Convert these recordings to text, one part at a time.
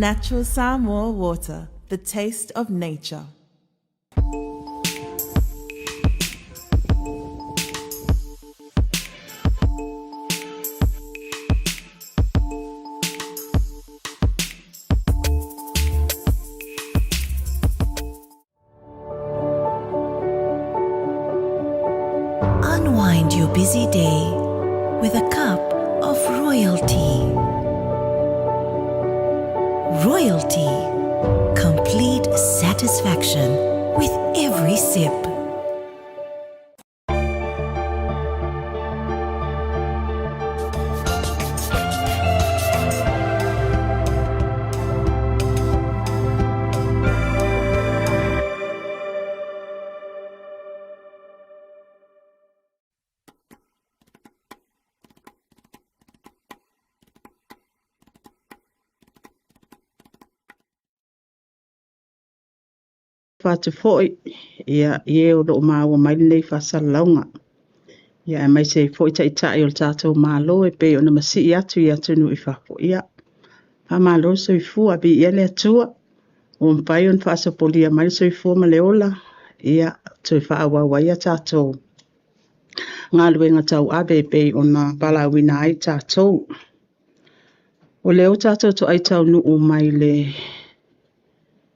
Natural Samoa water, the taste of nature. Unwind your busy day with a cup of royalty. Royalty. Complete satisfaction with every sip. Atu foi ia i e o lo o maua mai lenei faasalalauga. Ia aemaise ai foi taitai o le tatou Malo e pei ona masii atu i atunuu i fafo. Ia, faamalo le soifua, viia le Atua ua mafai ona faasopolia mai le soifua ma le ola, ia toe faaauau ai a tatou galuega tauave e pei ona valaauina ai tatou. O lea ua tatou toai taunuu mai le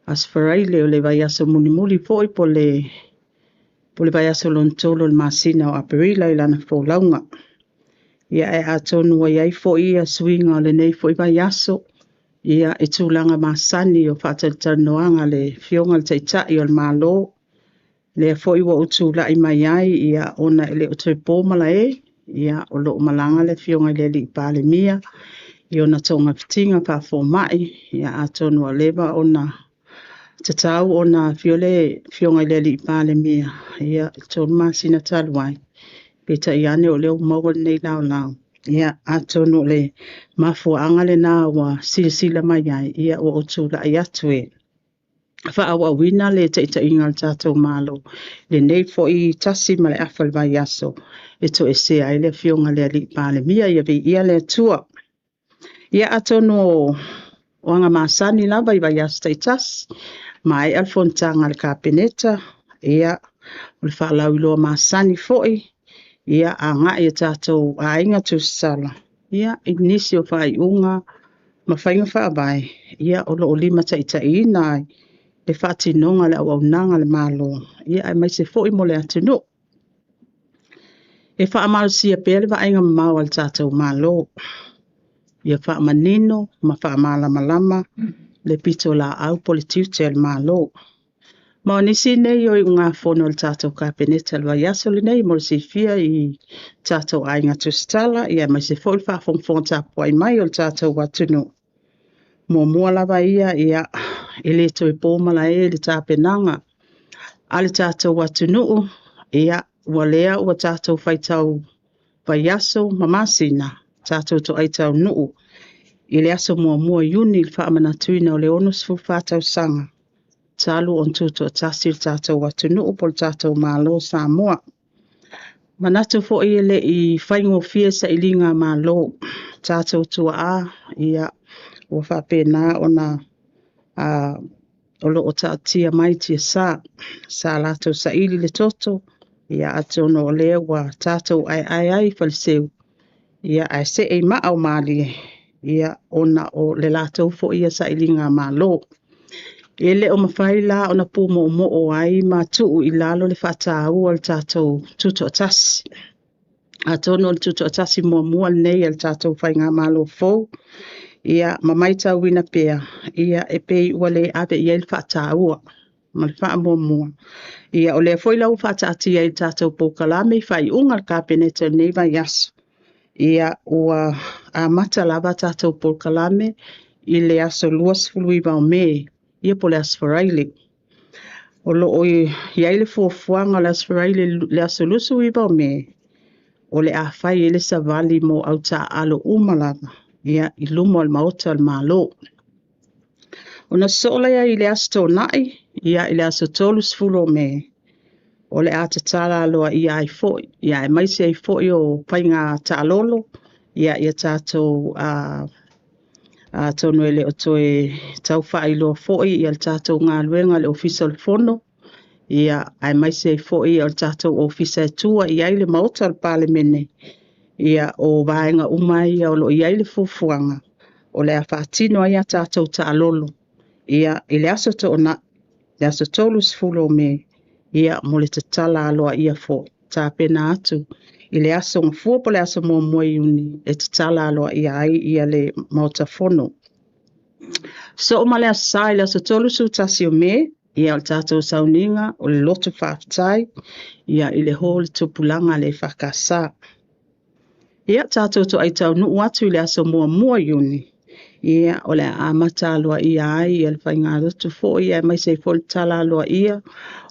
Aso Faraile o le vaiaso mulimuli foi po o le vaiaso lona tolu o le masina o Aperila i lana folauga. Ia ae atonu ua i ai foi ia suiga o lenei foi vaiaso, ia i tulaga masani o faatalatalanoaga a le Afioga i le Taitai o le Malo, lea foi ua ou tulai mai ai, ia ona e le o toe po malae, ia o lo o malaga le Afioga i le Alii Palemia i ona togafitiga faafomai, ia atonu ua leva ona tatau ona afio le Afioga i le Alii Palemia, ia i le 3 masina talu ai, peitai ane o lea ua maua lenei laolao. Ia atonu o le mafuaaga lena ua silasila mai ai, ia ua ou tulai atu e faaauauina le taitaiga o le tatou Malo lenei foi 1.5 le vaiaso e toesea ai le Afioga i le Alii Palemia. Ia viia le Atua. Ia atonu o aga masani lava i vaiaso taitasi, maea le fonotaga a le Kapeneta, ia o le faalauiloa masani foi, ia agai e tatou aiga tusitala, ia i nisi o faaiuga ma faiga faavae, ia o lo o limataitaiina ai le faatinoga o le auaunaga a le Malo, ia aemaise foi mo le atunuu. E faamalosia pea le vaaiga mamao a le tatou Malo, ia faamanino ma faamalamalama le pitolaau po o le tiute a le Malo. Ma o nisi nei o iugafono a le tatou Kapeneta i le vaiaso lenei mo le silafia i tatou aiga tusitala, ia aemaise foi le faafogafoga tapuai mai o le tatou atunuu. Muamua lava ia, ia e le toe po malae i le tapenaga a le tatou atunuu, ia ua lea ua tatou faitau vaiaso ma masina, tatou toai taunuu i le aso 1 o Iuni i le faamanatuina o le 64 tausaga talu ona tutoatasi le tatou atunuu po o le tatou Malo o Samoa. Manatu foi e le i faigofie sailiga malo tatou tuaa, ia ua faapena ona o lo o taatia mai tiasa sa latou saili le toto, ia atonu o lea ua tatou aeae ai i faleseu, ia ae see i maa o malie, ia ona o le latou foi ia sailiga malo. E le o mafai la ona pumoomoo ai ma tuu i lalo le faataua o le tatou tutoatasi. Atonu o le tutoatasi muamua lenei a le tatou faigamalo fou, ia ma maitauina pea, ia e pei ua le ave i ai le faataua ma le faamuamua. Ia o lea foi la ua faataatia i le tatou polokalame i faaiuga a le Kapeneta i lenei vaiaso. Ia ua amata lava tatou polokalame i le aso 29 o Me, ia po o le Aso Faraile. O lo o i ai le fuafuaga o le Aso Faraile le aso 29 o Me, o le a fai ai le savali mo au taaalo uma lava, ia i luma o le Maota o le Malo. Ona sosoo lea i le Aso Toonai, ia i le aso 30 o Me, o le a tatala aloaia ai foi, ia aemaise ai foi o faiga taalolo, ia ia tatou Atonu e le o toe tau faailoa foi ia le tatou galuega a le Ofisa o le Fono, ia aemaise ai foi o le tatou Ofisa e tua i ai le Maota o le Palemene, ia o vaega uma ia o lo o i ai le fuafuaga o le a faatino ai a tatou taalolo ia i le Aso Toonai, le aso 30 o Me, ia mo le tatala aloaia foi, tapena atu i le aso Gafua po o le aso 1 o Iuni e tatala aloaia ai ia le Maota Fono. Soo ma le Aso Sa i le aso 31 o Me, ia o le tatou sauniga o le loto faafetai ia i le hall i tupulaga a le EFKS. Ia tatou toai taunuu atu i le aso 1 o Iuni, ia o le a amata aloaia ai ia le faigalotu foi aemaise ai foi le tala aloaia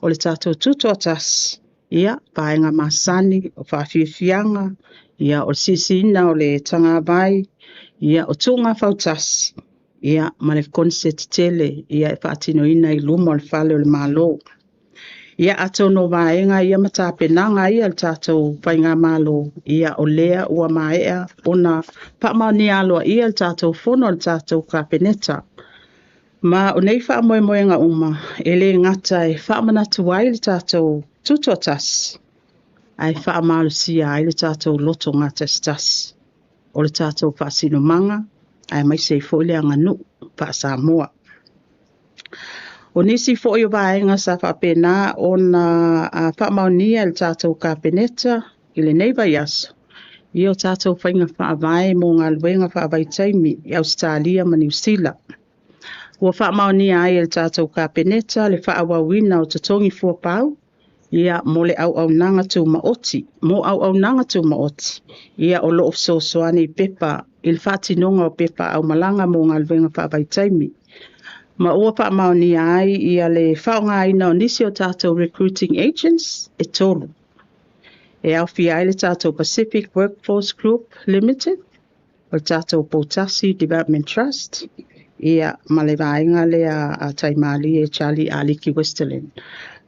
o le tatou tutoatasi, ia vaega masani o faafiafiaga, ia o le siisiina o le tagavai, ia o tuuga fautasi, ia ma le concert tele ia e faatinoina i luma o le fale o le Malo. Ia atonu o vaega ia ma tapenaga ia a le tatou faigamalo, ia o lea ua maea ona faamaonia aloaia le tatou fono a le tatou Kapeneta. Ma o nei faamoemoega uma, e le gata e faamanatu ai le tatou tutoatasi, ae faamalosia ai le tatou loto gatasitasi, o le tatou faasinomaga, aemaise ai foi le aganuu faa-Samoa. O nisi foi o vaega sa faapena ona faamaonia e le tatou Kapeneta i lenei vaiaso, ia o tatou faiga faavae mo galuega faavaitaimi i Ausetalia ma Niu Sila. Ua faamaonia ai e le tatou Kapeneta le faaauauina o totogi fuapau ia mo le auaunaga tumaoti, mo auaunaga tumaoti, ia o lo o fesoasoani i pepa i le faatinoga o pepa aumalaga mo galuega faavaitaimi. Ma ua faamaonia ai ia le faaaogaina o nisi o tatou recruiting agents e 3. E aofia ai le tatou Pacific Workforce Group Limited, o le tatou Poutasi Development Trust, ia ma le vaega lea a Taimalie Charlie Aliki Westerland.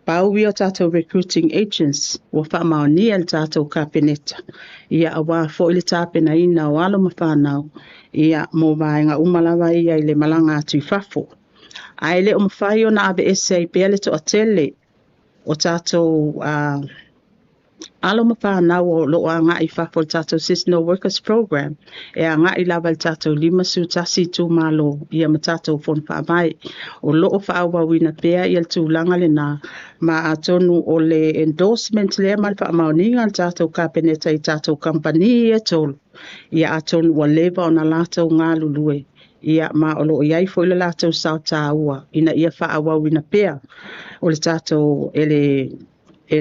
Pau ia o tatou recruiting agents ua faamaonia le tatou Kapeneta, ia aua foi le tapenaina o alo ma fanau, ia mo vaega uma lava ia i le malaga atu i fafo. Ae le o mafai ona aveese ai pea le toatele o tatou alo ma fanau o lo o agai i fafo i le tatou Seasonal Workers Program, e agai lava i le tatou 51 itumalo ia ma tatou fono faavae. O lo o faaauauina pea ia le tulaga lena, ma atonu o le endorsement lea ma le faamaoniga a le tatou Kapeneta i tatou kamupani ia e 3, ia atonu ua leva ona latou galulue, ia ma o lo o i ai foi le latou sao taua ina ia faaauauina pea o le tatou e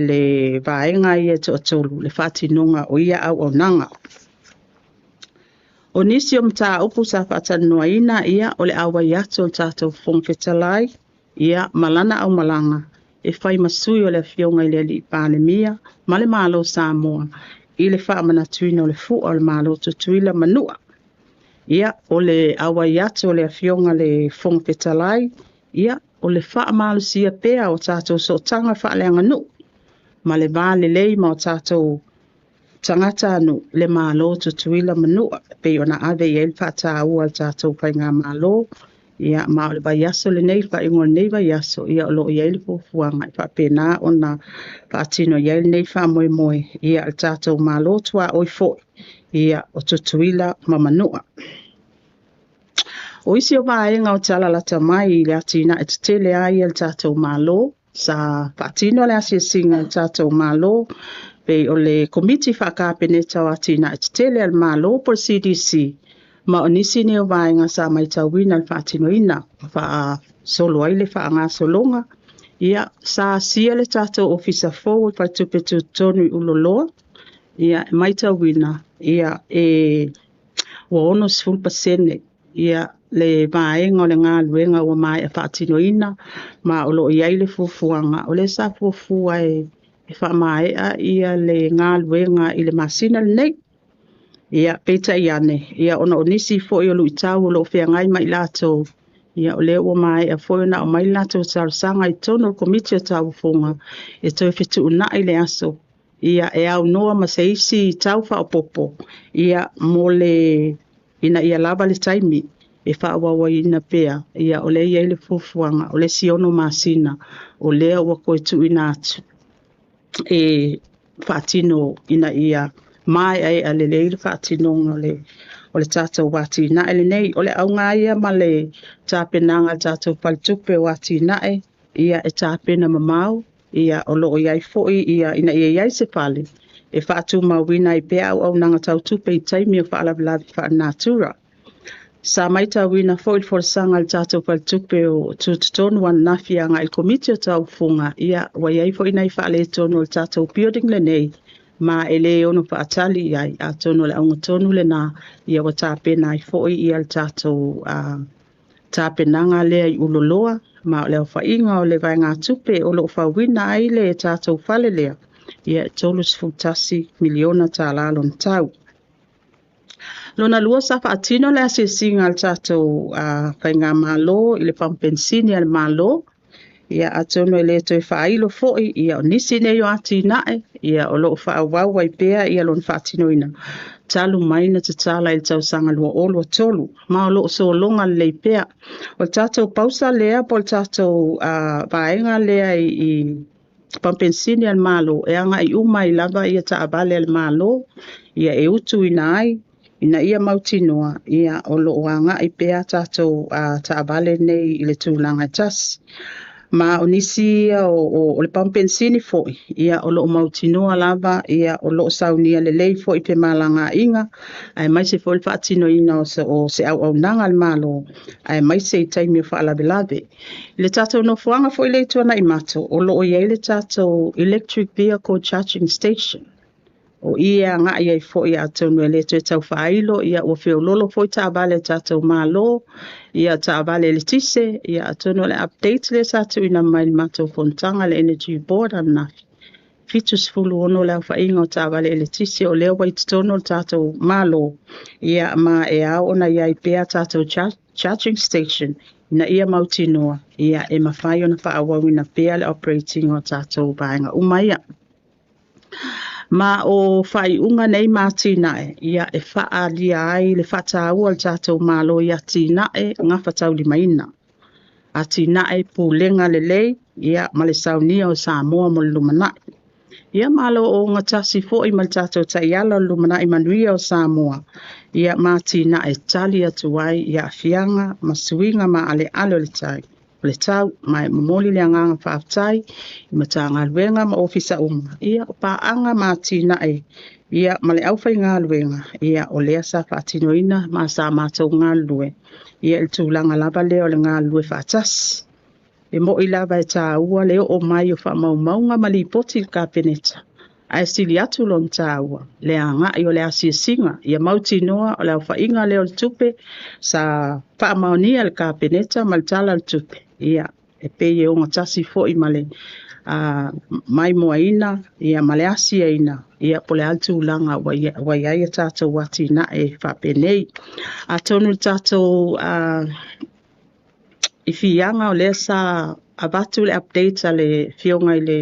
le vaega ia e toatolu le faatinoga o ia auaunaga. O nisi o mataupu sa faatalanoaina, ia o le auai atu o le tatou Fofoga Fetalai, ia ma lana aumalaga e fai ma sui o le Afioga i le Alii Palemia ma le Malo Samoa i le faamanatuina o le fua o le Malo Tutuila Manua. Ia o le auai atu o le Afioga i le Fofoga Fetalai, ia o le faamalosia pea o tatou sootaga faaleaganuu ma le va lelei ma o tatou tagatanuu le Malo Tutuila Manua, pei ona ave i ai le faataua a le tatou faigamalo. Ia ma o le vaiaso lenei, le faaiuga o lenei vaiaso, ia o lo o i ai le fuafuaga e faapena ona faatino i ai lenei faamoemoe, ia le tatou Malo tuaoi foi, ia o Tutuila ma Manua. O isi o vaega o tala lata mai i le atinae tetele ai a le tatou Malo, sa faatino le asiasiga a le tatou Malo, pei o le Komiti Faakapeneta o Atinae Tetele a le Malo po o le CDC, ma o nisi nei o vaega sa matauina le faatinoina faasolo ai le faagasologa. Ia sa asia le tatou Ofisa fou o le Faletupe Tutotonu i Uloloa, ia e matauina ia e ua 60% ia le vaega o le galuega ua maea faatinoina, ma o lo o i ai le fuafuaga o lea sa fuafua e faamaea ia le galuega i le masina lenei. Ia peitai ane, ia ona o nisi foi o luitau o lo o feagai ma i latou, ia o lea ua maea foi ona aumai le latou talosaga i totonu o le Komiti o Tauofoga e toe fetuunai le aso, ia e aunoa ma se isi tau faaopoopo, ia mo le ina ia lava le taimi. e faaauauina pea. Ia o lea e i ai le fuafuaga o le isi 6 masina o lea ua toe tuuina atu e faatino ina ia maeaea lelei le faatinoga o le tatou atinae lenei. O le auga ia ma le tapenaga a le tatou Faletupe o Atinae, ia e tapena mamao, ia o lo o i ai foi ia ina ia i ai se fale e faatumauina ai pea auaunaga tau tupe i taimi o faalavelave faalenatura. Sa matauina foi le folasaga a le tatou Faletupe o Tutotonu ananafi agai i le Komiti o Tauofoga, ia ua i ai foi nai faaletonu o le tatou building lenei, ma e le ono faatali i ai, atonu o le auga tonu lena, ia ua tapena ai foi ia le tatou tapenaga lea i Ululoloa, ma o le aofaiga o le vaegatupe o lo o fauina ai le tatou fale lea, ia e $31 miliona tala lona tau. Lona lua, sa faatino le asiasiga a le tatou Faigamalo i le pamupenisini a le Malo, ia atonu e le toe faailo foi, ia o nisi nei o atinae, ia o lo o faaauau ai pea ia lona faatinoina, talu mai na tatala i le tausaga 2023, ma o lo o sologa lelei pea. O le tatou pausa lea po o le tatou vaega lea i pamupenisini a le Malo, e agai uma ai lava ia taavale a le Malo, ia e utuina ai, ina ia mautinoa, ia o lo o agai pea tatou taavale nei i le tulaga e tasi. Ma o nisi ia o le pamupenisini foi, ia o lo o mautinoa lava, ia o lo o saunia lelei foi femalagaaiga, aemaise foi le faatinoina o se auaunaga a le Malo, aemaise i taimi o faalavelave. I le tatou nofoaga foi lea i Tuanaimato, o lo o i ai le tatou electric vehicle charging station. O i e agai ai foi atonu e le toe tau faailo, ia ua feololo foi taavale a tatou Malo, ia taavale eletise, ia atonu o le update lea sa tuuina mai le matou fonotaga le Energy Board ananafi. 76 le aofaiga o taavale eletise o lea ua i totonu o le tatou Malo, ia ma e ao ona i ai pea tatou charging station ina ia mautinoa, ia e mafai ona faaauauina pea le operating o tatou vaega uma ia. Ma o faaiuga nei ma atinae, ia e faaalia ai le faataua o le tatou Malo i atinae gafataulimaina, atinae pulega lelei, ia ma le saunia o Samoa mo le lumanai. Ia ma lo o gatasi foi ma le tatou taiala o le lumanai manuia o Samoa, ia ma atinae tali atu ai i aafiaga ma suiga maaleale o le tai. O le tau, ma e momoli le agaga faafetai i Matagaluega ma Ofisa uma, ia o paaga ma atinae, ia ma le aufaigaluega, ia o lea sa faatinoina ma sa matou galulue, ia i le tulaga lava lea o le galulue faatasi. E moi lava e tāua le oo mai o faamaumauga ma lipoti i le Kapeneta, ae sili atu lona tāua le agai o le asiasiga, ia mautinoa o le aofaiga lea o le tupe sa faamaonia le Kapeneta ma le tala o le tupe, ia e pei e ogatasi foi ma le maimoaina, ia ma le asiaina, ia po o le a le tulaga ua i ai a tatou atinae faapenei. Atonu le tatou i fiaga o lea sa avatu le update a le fioga i le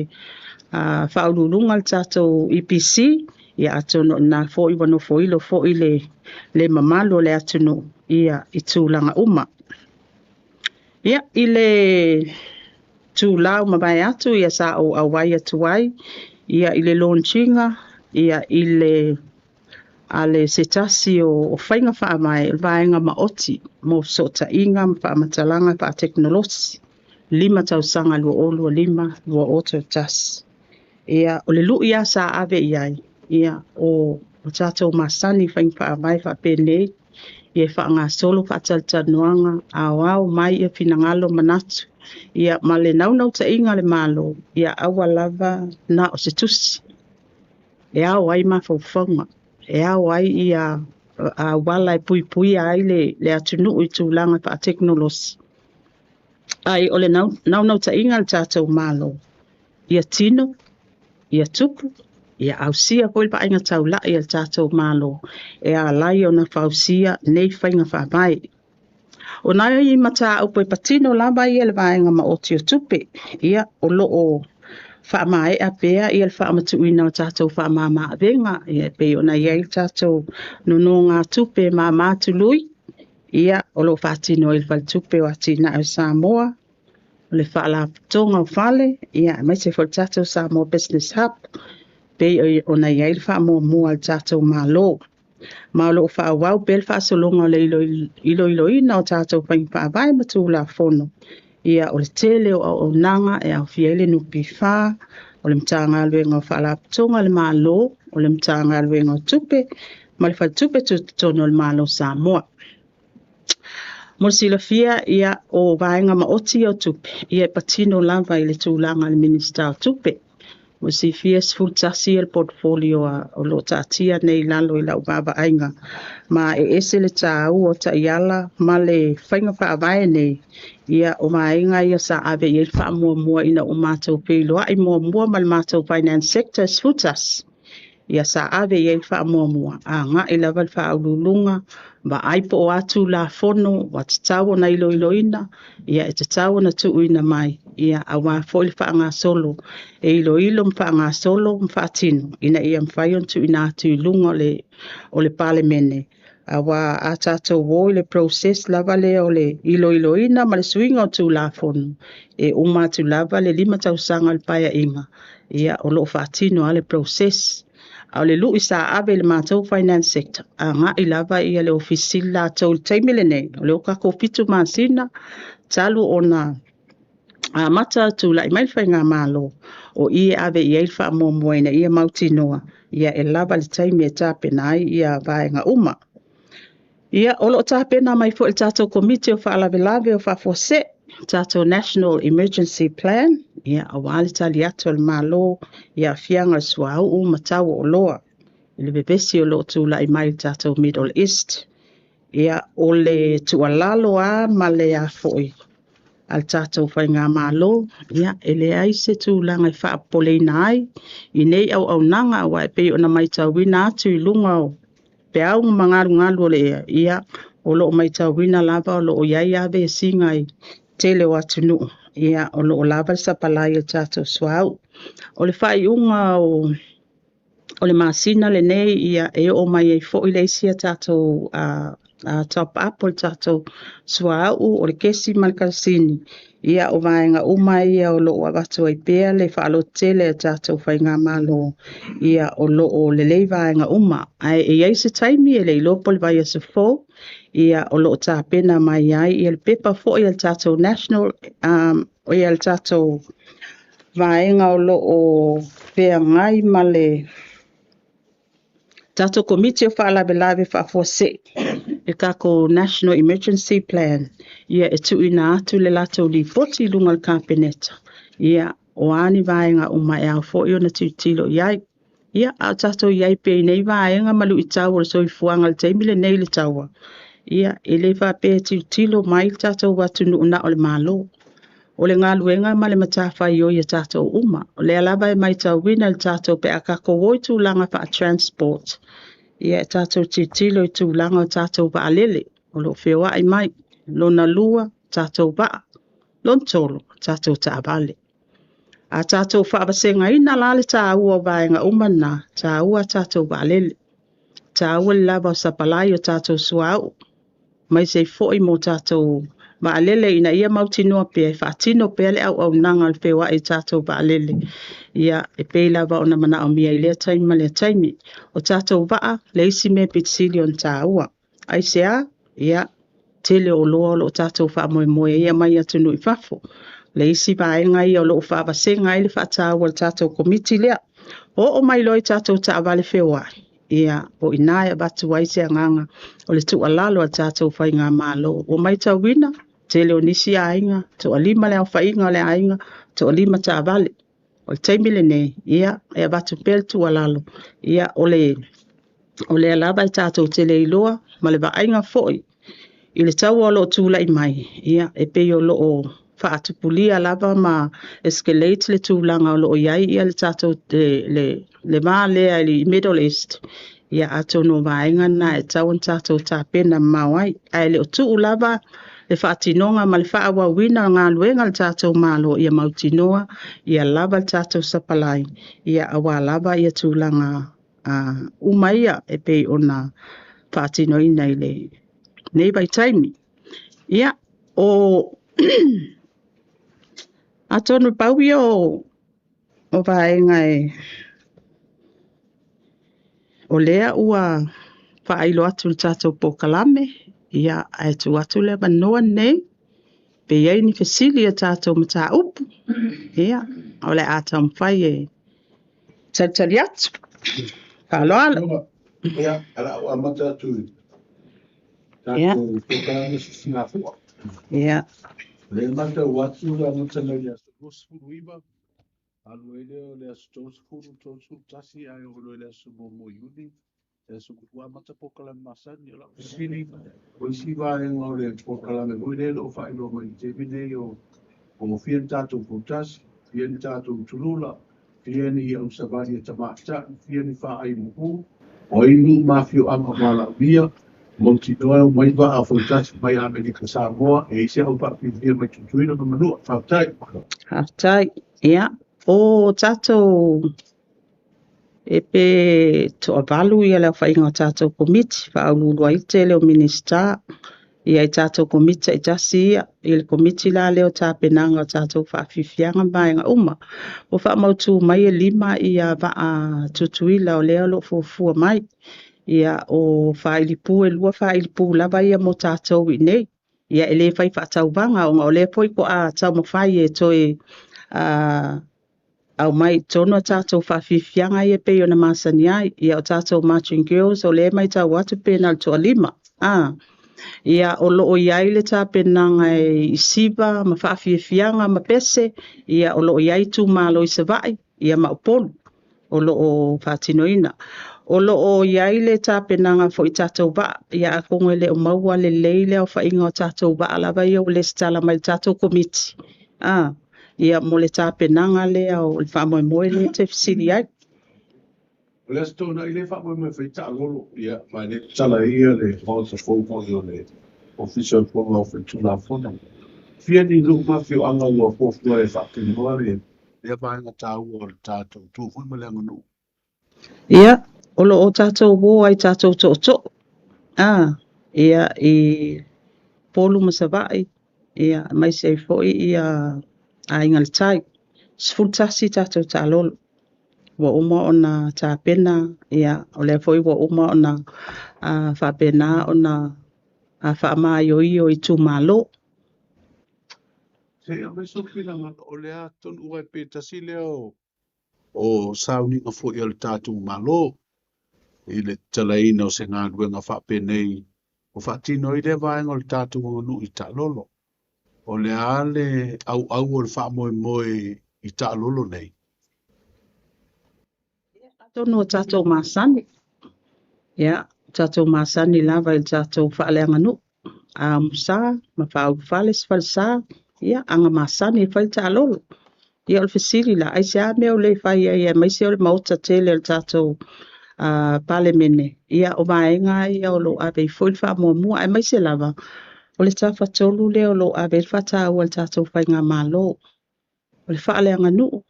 faauluuluga le tatou EPC, ia atonu o lena foi ua nofoilo foi le mamalu o le atunuu, ia i tulaga uma. Ia i le tūlau mavae atu, ia sa ou auai atu ai, ia i le launchiga, ia i le a le se tasi o faiga faavae o le vaega maoti mo fesootaiga ma faamatalaga faatekonolosi 5 tausaga 2025 2031. Ia o le lui lava sa ave i ai, ia o tatou masani faiga faavae faapenei, ia e faagasolo faatalatalanoaga, aoao mai ia finagalo manatu, ia ma le naunautaiga o le Malo, ia aua lava na o se tusi e ao ai mafaufauga, e ao ai ia auala e puipuia ai le atunuu i tulaga faatekonolosi. Ai o le naunautaiga o le tatou Malo, ia tino, ia tupu, ia ausia foi le vaaiga taulai a le tatou Malo e ala ai ona fausia nei faiga faavae. O nai mataupu e patino lava ia le vaega maoti o tupe, ia o lo o faamaea pea ia le faamatuuina o tatou faamama avega, ia e pei ona i ai le tatou nonogatupe mama tului, Ia, o lo o faatino ai le Faletupe o Atinae o Samoa, o le Faalapotopotoga o Fale, ia, aemaise foi le tatou Samoa Business Hub, pei ona i ai le faamuamua a le tatou Malo. Ma o lo o faaauau pea le faasologa o le iloiloina o tatou faiga faavae ma Tulafono. Ia, o le tele o auaunaga e aofia ai le NPF, o le Matagaluega o Faalapotopotoga a le Malo, o le Matagaluega o Tupe, ma le Faletupe Tutotonu o le Malo o Samoa. Mo le silafia, ia, o vaega maoti ia o tupe, ia e patino lava i le tulaga a le Minisita o Tupe. Mo le silafia e 11 le portfolio o lo o taatia nei i lalo i lau vaavaaiga, ma e ese le taua o taiala ma le faiga faavae nei, ia o vaega ia sa ave i ai le faamuamua ina ua matou feiloai muamua ma le matou finance sector 11. Ia sa ave i ai le faamuamua, agai lava le faauluuluga, vaai po o a Tulafono ua tatau ona iloiloina, ia e tatau ona tuuina mai, ia aua foi le faagasolo e iloilo ma faagasolo ma faatino ina ia mafai ona tuuina atu i luga o le Palemene. Aua a tatou o i le process lava lea o le iloiloina ma le suiga o Tulafono, e uma atu lava le 5 tausaga o le Paeaiga, ia o lo o faatino lava le process. A o le lui sa ave i le matou finance sector, agai lava ia le Ofisa Sili latou i le taimi lenei, o lea ua tatou 7 masina talu ona amata tulai mai le faigamalo, o i e ave i ai le faamuamua ina ia mautinoa ia e lava le taimi e tapena ai ia vaega uma. Ia, o lo o tapena mai foi le tatou Komiti o Faalavelave o Faafuasei, tatou National Emergency Plan, ia, aua le tali atu a le Malo i aafiaga o le suauu ma tau o oloa i le vevesi o lo o tulai mai i le tatou Middle East. Ia, o le tuualalo lava ma le foi a le tatou faigamalo, ia, e leai se tulaga e faapopoleina ai i nei auaunaga, aua e pei ona matauina atu i luga o peau ma galugalu o le ea, ia, o lo o matauina lava o lo o i ai lava vesiga i tele o atunuu, ia, o lo o lava le sapalai o le tatou suauu. O le faaiuga o le masina lenei, ia, e oo mai ai foi le isi a tatou top up o le tatou suauu, o le kesi ma le kerosene. Ia, o vaega uma ia o lo o avatu ai pea le faalototele a tatou faigamalo, ia, o lo o lelei vaega uma. Ae e i ai se taimi e le iloa po o le vaiaso fou, ia, o lo o tapena mai ai ia le pepa foi a le tatou national, ia le tatou vaega o lo o feagai ma le tatou Komiti o Faalavelave Faafuasei, le tatou National Emergency Plan, ia e tuuina atu le latou lipoti i luga o le Kapeneta, ia, o a ni vaega uma e ao foi ona tilotilo i ai. Ia, a o tatou i ai pea i nei vaega ma luitau o le soifuaga i le taimi lenei i le taua, ia, e le faapea e tilotilo mai le tatou atunuu na o le Malo. O le galuega ma le matafaioi a tatou uma. O lea lava e matauina i le tatou pe a tatou o i tulaga faa-transport, ia e tatou tilotilo i tulaga o tatou vaalele o lo o feoai mai. Lona lua, tatou vaa. Lona tolu, tatou taavale. A tatou faavasegaina la le taua o vaega uma na, taua a tatou vaalele, taua le lava o sapalai o tatou suauu, aemaise ai foi mo tatou vaalele ina ia mautinoa pea e faatino pea le auaunaga o le feoai i tatou vaalele, ia, e pei lava ona manaomia i lea taimi ma lea taimi. O tatou vaa, le isi mea pito sili ona taua. Aisea? Ia, tele o oloa o lo o tatou faamoemoe ai e aumai atunuu i fafo. Le isi vaega ia o lo o faavasega ai le faataua o le tatou komiti lea. Oo mai loa i tatou taavale feoai, ia, o i ina e avatu ai se agaga o le tuualalo a le tatou faigamalo. Ua matauina, tele o nisi aiga, toalima le aofaiga o le aiga, toalima taavale. O le taimi lenei, ia, e avatu pea le tuualalo, ia, o lea lava e tatou te leiloa ma le vaaiga foi i le taua o lo o tulai mai, ia, e pei o lo o faatupulia lava ma escalate le tulaga o lo o i ai ia le tatou le va lea i le Middle East. Ia, atonu o vaega na e tatau ona tatou tapena mamao ai. Ae le o tuu lava le faatinoga ma le faaauauina o galuega a le tatou Malo ia mautinoa ia lava le tatou sapalai, ia, aua lava ia tulaga uma ia e pei ona faatinoina i le lenei vaitaimi. Ia, o atonu pau ia o vaega e o lea ua faailo atu i le tatou polokalame, ia, ae tuu atu le avanoa lenei pe i ai ni fesili i a tatou mataupu, ia, o le a taumafai e talitali atu. Faaaloalo. Ia, o le a ou amata atu i tatou polokalame sisigafua. O lea e matau atu le amata mai le aso 29, alu ai lea o le aso 30, 31, ae oo loa i le aso 1 o Iuni, le aso ua amata polokalame masani. O lau fesili, o isi vaega o le polokalame foi lea o lo o faailoa mai i le taimi nei o fia ni tatou fautasi, fia ni tatou tulula, fia ni ausavali a tamaitai, fia ni faai mumu, o ai nuu ma afioaga o valaaulia, mautinoa e omai vaa fautasi mai Amerika Samoa, e i ai se au faafiafia mai Tutuila ma Manua. Faafetai. Faafetai. Ia, o tatou e pe toavalu ia le aofaiga o tatou komiti, faauluulu ai le tele o Minisita, ia i tatou komiti taitasi ia, i le komiti la lea o tapenaga o tatou faafiafiaga ma vaega uma. Ua faamautu mai e 5 ia vaa Tutuila o lea o lo o fuafua mai. Ia, o faailipu e 2 faailipu lava ia mo tatou i nei. Ia, e le fai faatauvaga ona o lea foi toa taumafai e toe aumai i totonu a tatou faafiafiaga ia pei ona masani ai. Ia, o tatou Marching Girls, o lea e matau atu pe na o le toalima. Ia, o lo o i ai le tapenaga i siva ma faafiafiaga ma pese, ia, o lo o i ai itumalo i Savaii, ia ma Upolu, o lo o faatinoina. O lo o i ai le tapenaga foi i tatou vaa, ia atonu e le o maua lelei le aofaiga o tatou vaa lava ia ua resitala mai i le tatou komiti. Ia, mo le tapenaga lea o le faamoemoe lea e te fesili ai. O le Aso Toonai lea e faamoemoe e fai taalolo, ia, ma e le tatala ai ia le Maota fou foi o le Ofisa o le Fono Aoao Faitulafono. Fia ni nuu ma afioaga ua fuafua e faatinoa lea vaega taua o le tatou tu foi ma le aganuu? Ia, o lo o tatou o ai tatou tootoo. Ia, i Upolu ma Savaii, ia, aemaise ai foi ia Aiga i le Tai. 11 tatou taalolo. Ua uma ona tapena, ia, o lea foi ua uma ona faapena ona faamaioio i itumalo. Se i aumai sou finagalo, o le a tonu aua pe tasi lea o sauniga foi a le tatou Malo i le tatalaina o se galuega faapenei ua faatino ai lea vaega o le tatou aganuu i taalolo. O le a le auau o le faamoemoe i taalolo nei? Atonu o tatou masani. Ia, tatou masani lava i le tatou faaleaganuu. Amusa ma faaulufale se falesa, ia, aga masani e fai le taalolo. Ia, o le fesili la, aisea mea o le fai ai aemaise o le maota tele o le tatou Palemene, ia, o vaega ia o lo o ave ai foi le faamuamua, aemaise lava o le tafatolu lea o lo o ave ai le faataua i le tatou faigamalo. O le faaleaganuu,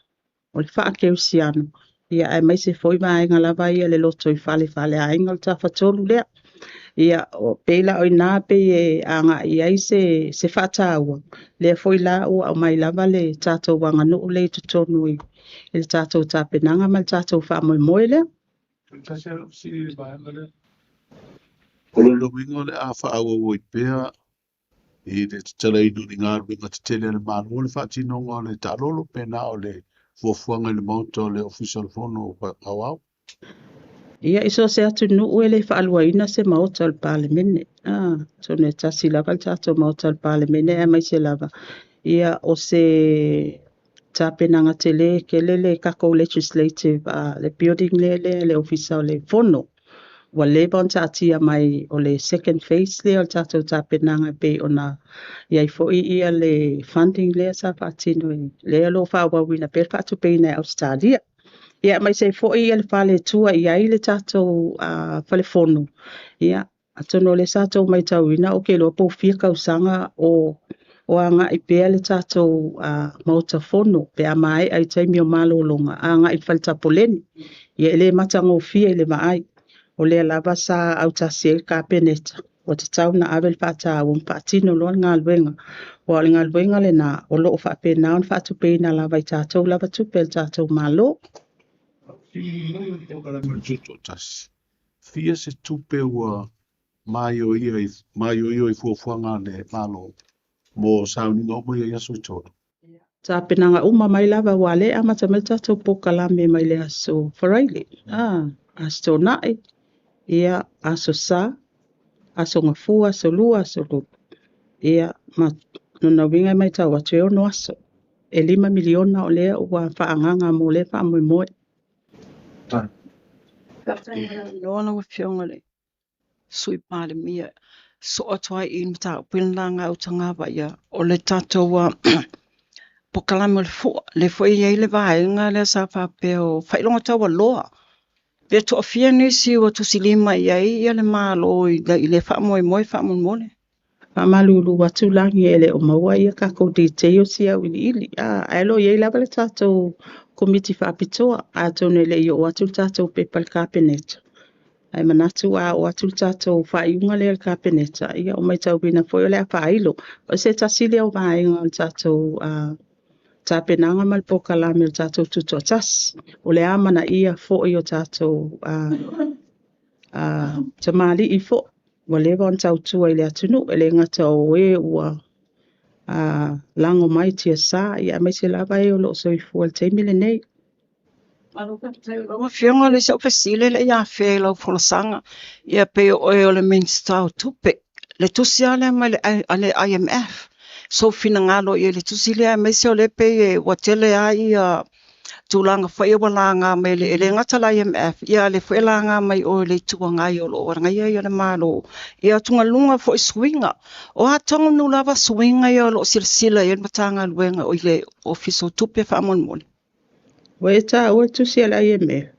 o le faakerisiano, ia, aemaise foi vaega lava ia le lotoifale faaleaiga o le tafatolu lea. Ia, o pei la o ina pei e agai ai se faataua, lea foi la ua aumai lava le tatou aganuu lea i totonu i le tatou tapenaga ma le tatou faamoemoe lea. Tasi lava lau fesili i le vaega lea. O lona uiga o le a faaauau ai pea i le tatalaina o ni galuega tetele a le Malo le faatinoga o le taalolo pe na o le fuafuaga i le Maota o le Ofisa o le Fono Aoao? Ia, i so o se atunuu e le faaluaina se maota o le Palemene. Atonu e tasi lava le tatou maota o le Palemene, aemaise lava, ia, o se tapenaga tele tele le tatou legislative le building lea le Ofisa o le Fono. Ua leva ona taatia mai o le second phase lea o le tatou tapenaga e pei ona i ai foi ia le funding lea sa faatino lea o lo o faaauauina pea le faatupeina e Ausetalia. Ia, aemaise ai foi ia le fale e tua i ai le tatou falefono. Ia, atonu o lea sa outou matauina, ou te iloa po o fia tausaga o agai pea le tatou maota fono pe a maea i taimi o malologa, agai i le fale tapoleni. Ia, e le matagofie i le vaai. O lea lava sa autasi ai le Kapeneta, Ua tatau ona ave le faataua ma faatino loa le galuega, aua o le galuega lena o lo o faapena ona faatupeina lava i tatou lava tupe a le tatou Malo. Fia se tupe ua maioio i fuafuaga a le Malo mo sauniga uma ia i aso e 3? Tapenaga uma mai lava, ua le amata mai le tatou polokalame mai le aso Faraile, Aso Toonai, ia, Aso Sa, Aso Gafua, Aso Lua, Aso Lulu. Ia, ma lona uiga e matau atu e 6 aso. E $5 miliona o lea ua faaagaaga mo lea faamoemoe. Faafetai mo le avanoa lau Afioga i le Sui Palemia. Soo atu ai i le mataupu i le laga e Utagava ia, o le tatou polokalame o le fua, lea foi e i ai le vaega lea sa faapea o faailoga taualoa. Pe toafia nisi ua tusilima i ai ia le Malo i le faamoemoe faamolemole. Faamalulu atu lagi e le o maua ia tatou details ia auiliili. Ae o lo o i ai lava le tatou komiti faapitoa, atonu e le i oo atu le tatou pepa i le Kapeneta. Ae manatu a oo atu le tatou faaiuga lea i le Kapeneta, ia o matauina foi o le a faailo. O se tasi lea o vaega o le tatou tapenaga ma le polokalame o le tatou tutoatasi. O le amanaia foi o tatou tamalii foi ua leva ona tautua i le atunuu, e le gata o e ua lago mai tiasa, ia aemaise lava e o lo o soifua i le taimi lenei. Lau Afioga o le isi au fesili e le i afea i lau folasaga, ia pei o oe o le Minisita o Tupe, le tusi lava lea mai le IMF, sou finagalo i le tusi lea, aemaise o lea pei ua tele lava ia tulaga foi ua laga mai e le gata le IMF, ia a o lea foi e laga mai o le Itu Agai o lo o agaia le Malo, ia atugaluga foi suiga. O a tonu lava suiga ia o lo o silasila i ai le Matagaluega o le Ofisa o Tupe faamolemole. Ua e taua le tusi a le IMF.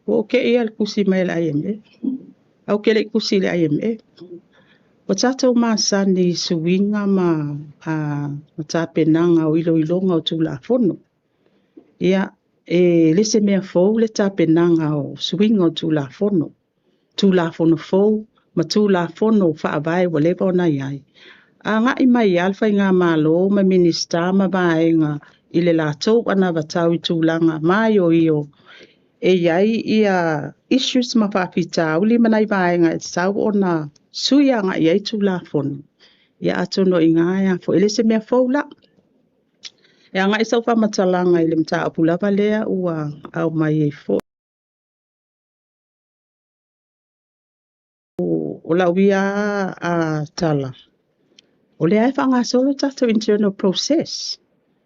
Ua ou te ia le tusi mai le IMF. Au ke le tusi i le IMF. Ua tatou masani i suiga ma tapenaga o iloiloga o Tulafono. Ia, e le se mea fou le tapenaga o suiga o Tulafono. Tulafono fou ma Tulafono faavae ua leva ona i ai. Agai mai lava le faigamalo ma Minisita ma vaega i le latou anavatau i tulaga maioio e i ai ia issues ma faafitauli ma nai vaega e tatau ona sui agai i ai Tulafono. Ia atonu o i ina e le se mea fou la. E agai sau faamatalaga i le mataupu lava lea ua aumai ai foi. O lau ia tala, o lea e faagasolo tatou internal process.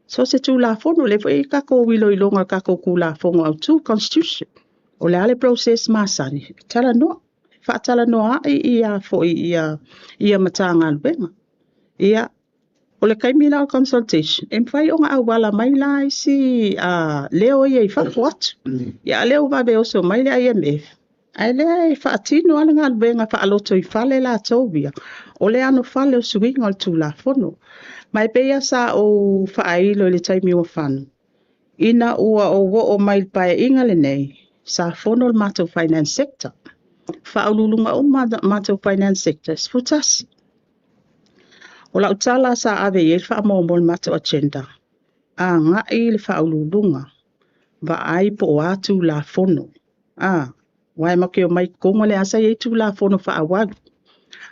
So se Tulafono, lea foi tatou iloiloga o le tatou Tulafono Autu, Constitution. O le a le process masani, talanoa, faatalanoa ai ia foi ia Matagaluega. Ia, o le taimi la o consultation, e mafai ona auala mai la isi leo ia i fafo atu. Ia a lea ua vave oso mai le IMF, ae lea e faatino lava le galuega faaloto i fale latou ia, o le anofale o suiga o le Tulafono. Ma e pei lava sa ou faailo i le taimi ua fano, ina ua ou oo mai i le paeaiga lenei, sa fono le matou finance sector. Faauluuluga uma matou finance sector e 11. O lau tala sa ave i ai le faamuamua o le matou agenda, agai le faauluuluga, vaai po o a Tulafono. Aua e matou te omai i totonu o lea sa i ai Tulafono faaauau.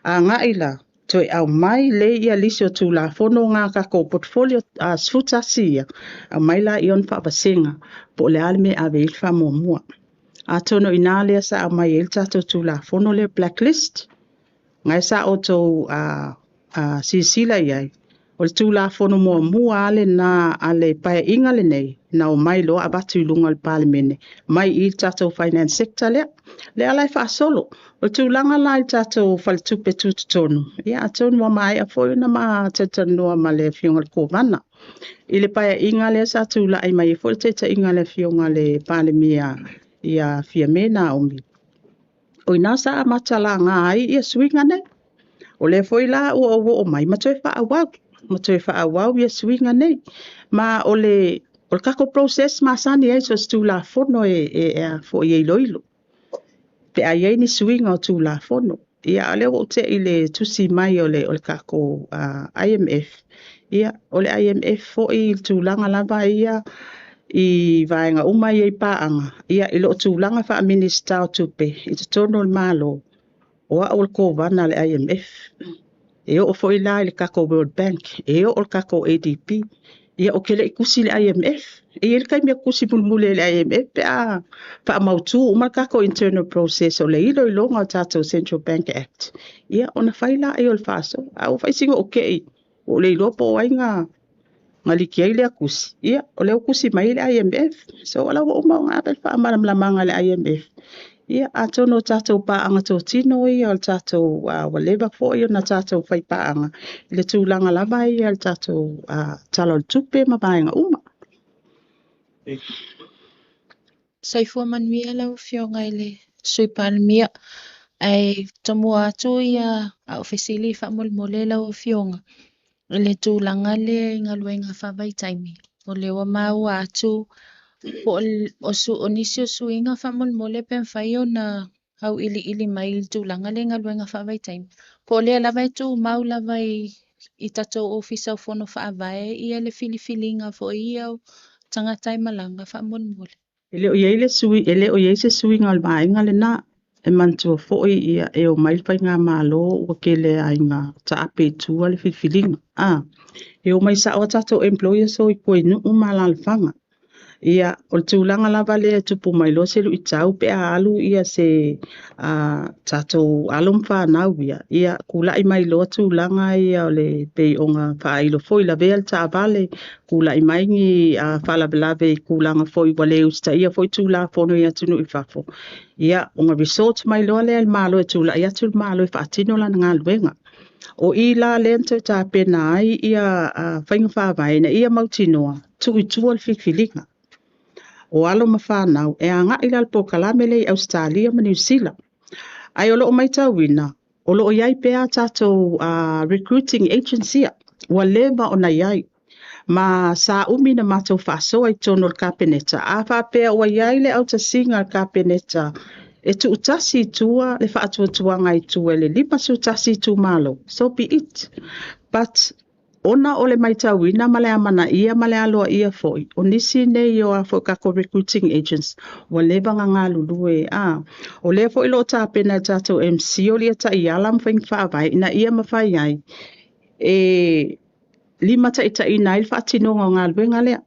Agai la, toe aumai lelei ia lisi o Tulafono na tatou portfolio 11 ia, aumai laia ona faavasega po o le a le mea e ave i ai le faamuamua. Atonu o i ina lea sa aumai ai le tatou Tulafono lea blacklist, na sa outou silasila i ai, o le Tulafono muamua lava lena a le paeaiga lenei na omai loa avatu i luga o le Palemene mai i le tatou finance sector lea. Lea la e faasolo. O le tulaga la i le tatou faletupe tutotonu, ia atonu ua maea foi ona ma talatalanoa ma le Afioga i le Kovana. I le paeaiga lea sa tulai mai ai foi le taitaiga a le Afioga i le Palemia ia Fiame Naomi, o ina sa amata laga ai ia suiga nei. O lea foi la ua ou oo mai ma toe faaauau, ia suiga nei. Ma o le tatou process masani ai so o se Tulafono e iloilo, pe a i ai ni suiga o Tulafono. Ia, a o lea ua ou te'i i le tusi mai o le o le tatou IMF. Ia, o le IMF foi i le tulaga lava ia i vaega uma ia i paaga, ia, i lou tulaga faa-Minisita o Tupe i totonu o le Malo, o au o le Kovana a le IMF. E oo foi la i le tatou World Bank, e oo i le tatou ADB. Ia ou te le i tusi i le IMF. E i ai le taimi e tusi mulimuli ai i le IMF pe a faamautu uma le tatou internal process o le iloiloga o le tatou Central Bank Act, ia ona fai lea o le faasoa. Ae ua fai sina ou te i, ua ou le iloa po o ai na liki ai lea tusi, ia o lea ua tusi mai ai le IMF. So o la ua uma ona ave le faamalamalamaga a le IMF. Ia atonu o tatou paaga totino ia o le tatou ua leva foi ona tatou fai paaga i le tulaga lava ia o le tatou Tala o le Tupe ma vaega uma. Soifua manuia lau Afioga i le Sui Palemia. Ae tomua atu ia au fesili faamolemole lau Afioga i le tulaga lea i galuega faavaitaimi. O lea ua maua atu po o nisi o suiga faamolemole pe mafai ona auiliili mai i le tulaga lea i galuega faavaitaimi. Po o lea lava e tumau lava i tatou Ofisa o Fono Faavae ia le filifiliga foi ia o tagata e malaga faamolemole. E le o i ai le sui, e le o i ai se suiga o le vaega lena. E manatua foi ia e omai le faigamalo ua tele lava ina taape i tua le filifiliga. E omai sao lava tatou employers o i tua i nuu ma alaalafaga. Ia, o le tulaga lava lea e tupu mai loa se luitau pe a alu ia se tatou alo ma fanau ia, ia tulai mai loa tulaga ia o le pei ona faailo foi lavea le taavale, tulai mai ni faalavelave i tulaga foi ua le usitaia foi Tulafono i atunuu i fafo, ia ona resort mai loa lea i le Malo e tulai atu le Malo e faatino lana galuega. O i la lea na toe tapena ai ia faiga faavae ina ia mautinoa tuu i tua le filifiliga o alo ma fanau e agai la i le polokalame lea i Ausetalia ma Niu Sila. Ae o lo o matauina, o lo o i ai pea tatou recruiting agency ua leva ona i ai. Ma sa umi na matou faasoa i totonu o le Kapeneta, a faapea ua i ai le autasiga a le Kapeneta e tuutasi i tua le faatuatuaga i tua i le 51 itumalo, so be it. But ona o le matauina ma le amanaia ma le aloaia foi, o nisi nei o a foi tatou recruiting agents ua leva ona galulue. O lea foi o lo o tapena e le tatou MC o lia taiala ma faiga faavae ina ia mafai ai e limataitaiina ai le faatinoga o galuega lea.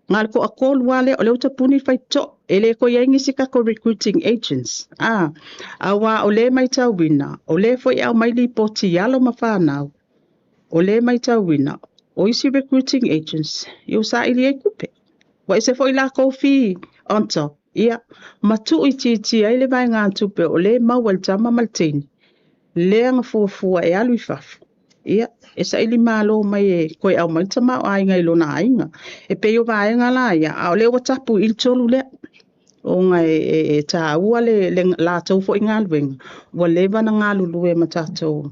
Na o le toatolu lava lea, o lea ua tapuni le faitotoa, e le toe i ai nisi tatou recruiting agents. Aua o lea e matauina, o lea foi e aumai lipoti i alo ma fanau, o lea e matauina, o isi recruiting agents, ia ua saili ai tupe. Ua ese foi latou fee on top, ia, ma tuuitiitia ai le vaegatupe o lea e maua e le tama ma le teine, lea na fuafua e alu i fafo. Ia, e saili malo mai e toe aumai le tamaoaiga i lona aiga. E pei o vaega la ia, a o lea ua tapu i le tolu lea, ona e taua le latou foi galuega, ua leva ona galulue ma tatou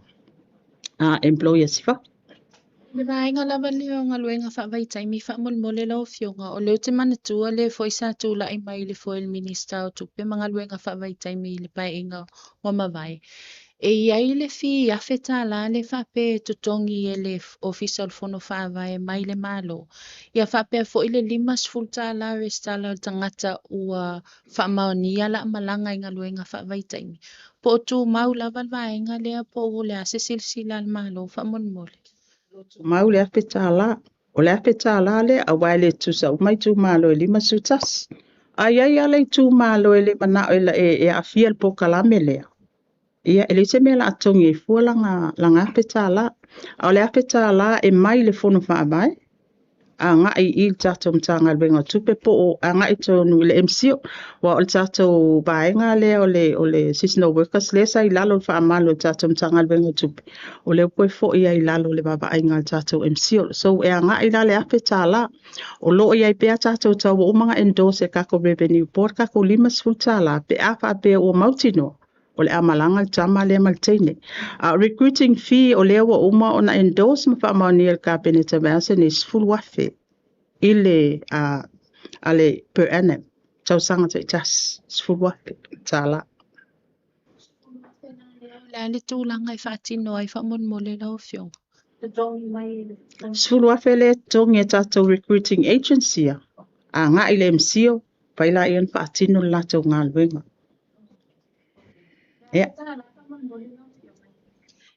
employers i fafo. Le vaega lava lea o galuega faavaitaimi faamolemole lau Afioga, o lea ou te manatua lea foi sa tulai mai le foe le Minisita o Tupe ma galuega faavaitaimi i le paeaiga ua mavae. E i ai le fee $1,000 le faapea e totogi e le Ofisa o le Fono Faavae mai le Malo. Ia faapea foi le $50 resitala o le tagata ua faamaonia la malaga i galuega faavaitaimi. Po o tumau lava le vaega lea po o le a se silasila a le Malo faamolemole. Tumau le $1,000. O le $1,000 lea, aua e le tutusa uma itumalo e 51. A i ai lava le itumalo e le manao e aafia i le polokalame lea, ia e leai se mea o le a totogi ai fua lana $1,000. A o le $1,000 e mai le Fono Faavae, agai i le tatou Matagaluega o Tupe po o agai tonu i le MCIL. Aua o le tatou vaega lea o le seasonal workers lea sa i lalo o le faamalu o le tatou Matagaluega o Tupe, o lea ua toe foi ai i lalo o le vaavaaiga a le tatou MCIL. So e agai la le $1,000. O lo o i ai pea tatou tau ua uma ona endorse e tatou Revenue Board tatou $50 pe a faapea ua mautinoa o le a malaga le tama lea ma le teine. A o recruiting fee o lea ua uma ona endorse ma faamaonia e le Kapeneta vaiaso nei, $10,000 i le a le per annum, tausaga taitasi, $10,000. le a le tulaga e faatino ai faamolemole lau Afioga? $10,000 lea e totogi e tatou recruiting agency ia, agai i le MCIL, fai laia ona faatino le latou galuega. Ia.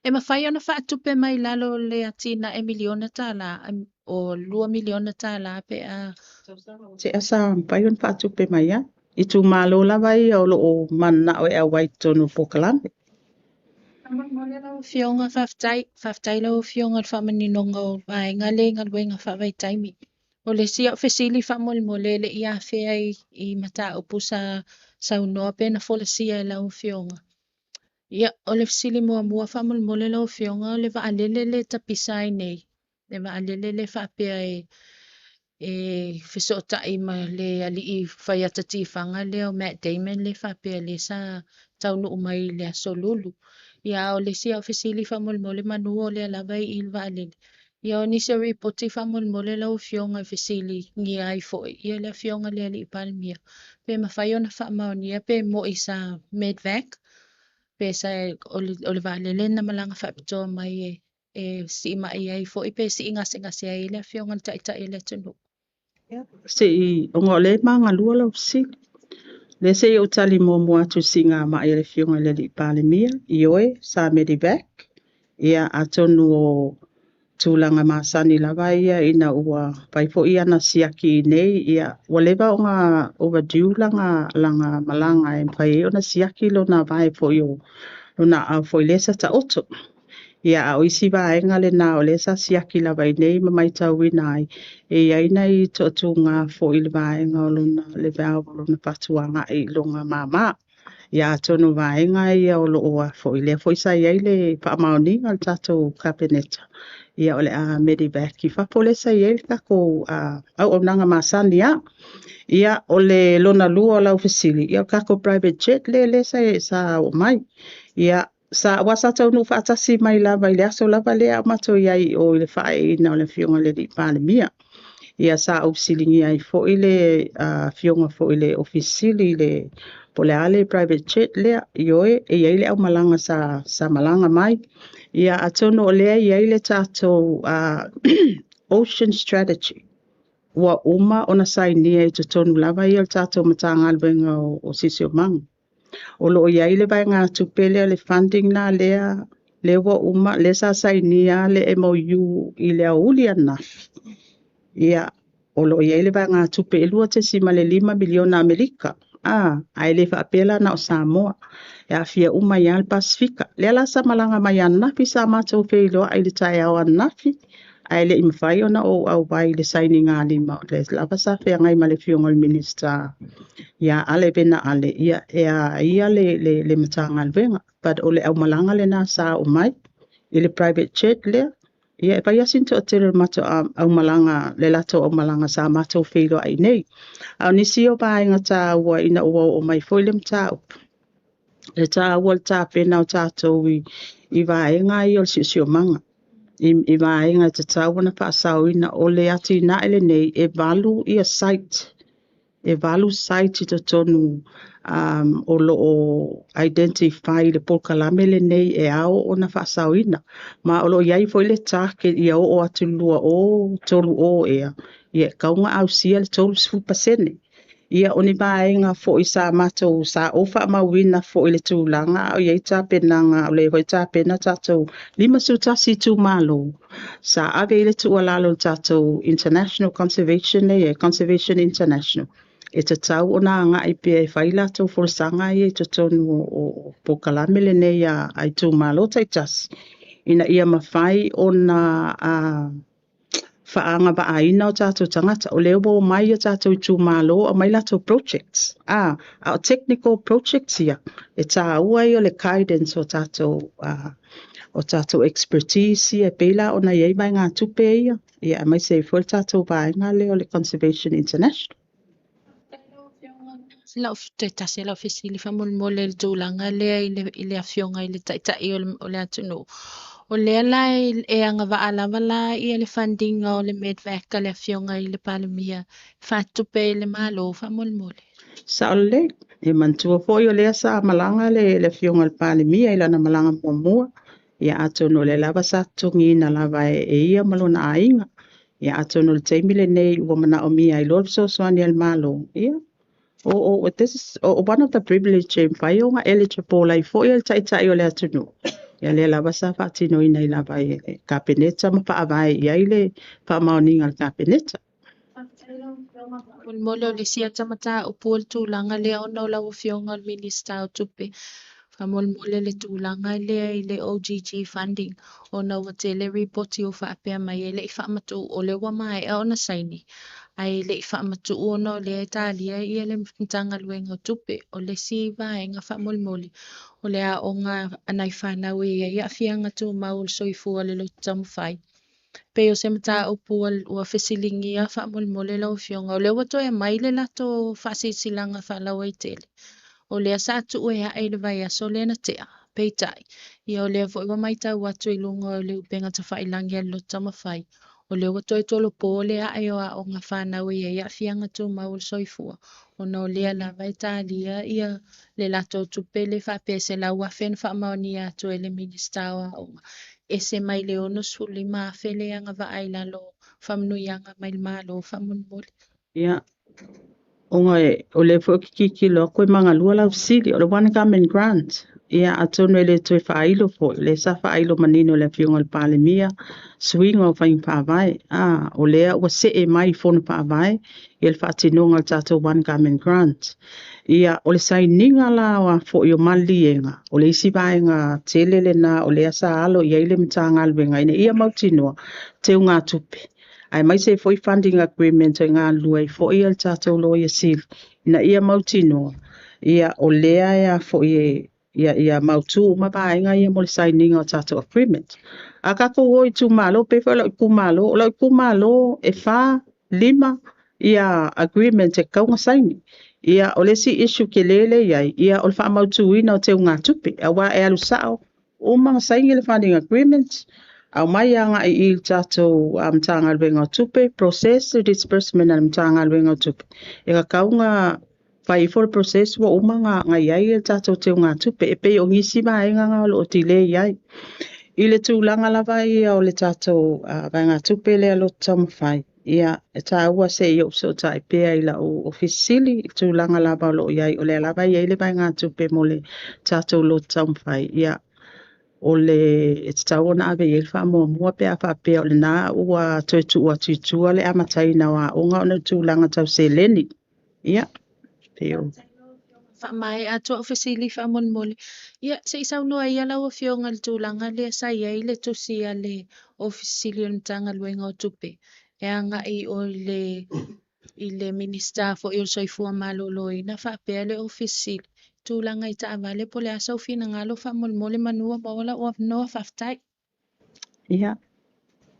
E mafai ona faatupe mai i lalo o le atinae $1 miliona, o $2 miliona pe a. Se sa mafai ona faatupe mai ai. Itumalo lava ia o lo o mananao e auai i totonu o polokalame. Faamolemole lau Afioga, faafetai. Faafetai lau Afioga i le faamaninoga o vaega lea i galuega faavaitaimi. O le isi au fesili faamolemole e le i afea i mataupu sa saunoa pe na folasia e lau Afioga. Ia, o le fesili muamua faamolemole lau Afioga, o le vaalele le tapisa ai nei, le vaalele le faapea e fesootai ma le alii faiata tifaga lea o Matt Damon le faapea le sa taunuu mai i le aso Lulu. Ia, a o le isi au fesili faamolemole manu o lea lava i le vaalele. Ia, o nisi o ripoti faamolemole lau Afioga e fesili ngia ai foi ia le Afioga le alii Palemia pe mafai ona faamaonia pe moi sa medvac pe sa o le vaalele na malaga faapitoa mai e siimai ai foi pe sii gasegase ai le Afioga i le Taitai o le atunuu. Se i, ona o lea e magalua lau fesili. Lea se i ou tali muamua atu i siigamai a le Afioga i le alii Palemia, ioe, sa medivac. Ia, atonu o tulaga masani lava ia ina ua fai foi ana siaki i nei, ia, ua leva ona overdue lana malaga e mafai ai ona siaki lona vae foi o lona aao foi lea sa taoto. Ia, a o isi vaega lena o lea sa siaki lava i nei ma matauina ai, e i ai nai toatuga foi i le vaega o lona, le valve o lona fatuagai i lona māmā. Ia, atonu o vaega ia o lo o a foi, lea foi sa i ai le faamaoniga o le tatou Kapeneta. Ia, o le a medivac i fafo lea sa i ai le tatou auaunaga masani lava. Ia, o le lona lua o lau fesili, ia o le tatou private jet lea sa oo mai. Ia, sa aua sa taunuu faatasi mai lava i le aso lava lea a o matou i ai i o i le faaeeina o le Afioga i le alii Palemia. Ia, sa ou fesiligia ai foi le afioga foi i le Ofisa Sili le po o le a le private jet lea, ioe, e i ai le aumalaga sa malaga mai. Ia, atonu o lea e i ai le tatou Ocean Strategy ua uma ona sainia i totonu lava ia o le tatou Matagaluega o Siosiomaga. O lo o i ai le vaegatupe lea, le funding na lea ua uma, lea sa sainia le MOU i le aoauli ananafi. Ia, o lo o i ai le vaegatupe e $2.5 miliona Amerika. Ae le faapea la na o Samoa. E aafia uma ai lava le Pasefika. Lea la sa malaga mai ananafi, sa matou feiloai i le taeao ananafi, ae le i mafai ona ou auai i le sainiga lima. O lea lava sa feagai ma le Afioga i le Minisita ia Ale Vena Ale, ia e a ia le Matagaluega. But o le aumalaga lena sa oo mai i le private jet lea. Ia, e fai lava sina toatele o le matou aumalaga, le latou aumalaga sa matou feiloai nei. A o nisi o vaega taua ina ua oo mai foi le mataupu, le taua o le tapena o tatou i vaega ia o le siosiomaga, i vaega e tatau ona faasaoina. O le atinae lenei e 8 ia site, e 8 site i totonu o lo o identify le polokalame lenei e ao ona faasaoina. Ma o lo o i ai foi le target ia oo atu i le 2030 ea, ia e tatau ona ausia le 30%. Ia, o ni vaega foi sa matou sa ou faamauina foi le tulaga a o i ai tapenaga, o lea foi tapena tatou 51 itumalo, sa ave ai le tuualalo i le tatou International Conservation lea, Conservation International, e tatau ona agai pea e fai latou folasaga ia i totonu o polokalame lenei a itumalo taitasi, ina ia mafai ona faaagavaaina o tatou tagata. O lea ua omai o tatou itumalo aumai latou projects. A o technical projects ia, e taua ia o le guidance o tatou expertise ia, e pei la ona i ai vaegatupe ia, ia aemaise ai foi le tatou vaega lea o le Conservation International. Lau toe tasi lau fesili faamolemole i le tulaga lea i le Afioga i le Taitai o le atunuu. O lea la e agavaa lava la ia le funding o le Medevac a le Afioga i le Palemia e faatupe i le Malo faamolemole. Sao lelei. E manatua foi o lea sa malaga le Afioga i le Palemia i lana malaga muamua. Ia atonu o lea lava sa totogiina lava e ia ma lona aiga. Ia atonu o le taimi lenei ua manaomia ai loa le fesoasoani a le Malo. Ia, this is one of the privilege e mafai ona eligible ai foi le taitai o le atunuu. Ia lea lava sa faatinoina ai lava e le Kapeneta ma faavae i ai le faamaoniga a le Kapeneta. Molemole o le isi ata mataupu o le tulaga lea ona o lau Afioga o le Minisita o Tupe. Faamolemole le tulaga lea i le OGG funding ona ua tele ripoti o faapea mai e le i faamatuu o lea ua maea ona saini ae le i faamatuu ona o lea e talia ia le Matagaluega o Tupe. O le isi vaega faamolemole o le aoga a nai fanau e i ai aafiaga tumau o le soifua o le loto taumafai. Pei o se mataupu ua fesiligia faamolemole lau Afioga. O lea ua toe mai le latou faasilasilaga faalauaitele. O lea sa tuu e ae i le vaiaso lea na tea. Peitai, ia o lea foi ua matau atu i luga o le upega tafailagi a le loto taumafai. O lea ua toe tolopo le ae o aoga fanau e i ai aafiaga tumau o le soifua. Ona o lea lava e talia ia le latou tupe le faapea 100,000 na faamaonia atu e le Minisita o Aoga. Ese mai le 65,000 le agavaa i lalo faamanuiaga mai le Malo faamolemole. Ia, ona o lea foi ou te tilotilo atu e magalua lau fesili, o le One Government Grant. Ia, atonu e le toe faailo foi, o lea sa faailo manino e le Afioga i le Palemia, suiga o faiga faavae. O lea ua see mai i fono faavae ia le faatinoga o le tatou One Government Grant. Ia, o le sainiga la o foi o maliliega, o le isi vaega tele lena o lea sa alo i ai le Matagaluega ina ia mautinoa teugatupe. Aemaise foi funding agreement e galulue ai foi le tatou Loia Sili ina ia mautinoa ia o lea e a foi e ia mautu uma vaega ia mo le sainiga o tatou agreement. A tatou o i itumalo, pei foi o lau itumalo, o lau itumalo e 4, 5 ia agreement e tatau ona saini. Ia o le isi issue tele lea e i ai, ia o le faamautuina o teugatupe, aua e alu sao uma ona saini le funding agreement, aumai agai i le tatou Matagaluega o Tupe, process le disbursement a le Matagaluega o Tupe. E tatau ona fai ifo le process ua uma ona i ai le tatou teugatupe. E pei o nisi vaega na o lo o delay ai. I le tulaga lava ia o le tatou vaegatupe lea loto taumafai, ia e taua se i ou fesootai pea i lau Ofisa Sili i tulaga lava o lo o i ai. O lea lava e i ai le vaegatupe mo le tatou loto taumafai. Ia, o le e tatau ona ave i ai le faamuamua pe a faapea o lena ua toe tuu atu i tua le amataina o aoga ona o tulaga tau seleni. Ia, pei o... Faamaea atu au fesili faamolemole. Ia, se i saunoa ia lau Afioga i le tulaga lea sa i ai le tusi a le Ofisa Sili o le Matagaluega o Tupe. E agai o i le Minisita foi o le Soifua Maloloina faapea le Ofisa Sili. Tulaga i taavale po o le a sou finagalo faamolemole manua maua lau avanoa faafetai. Ia,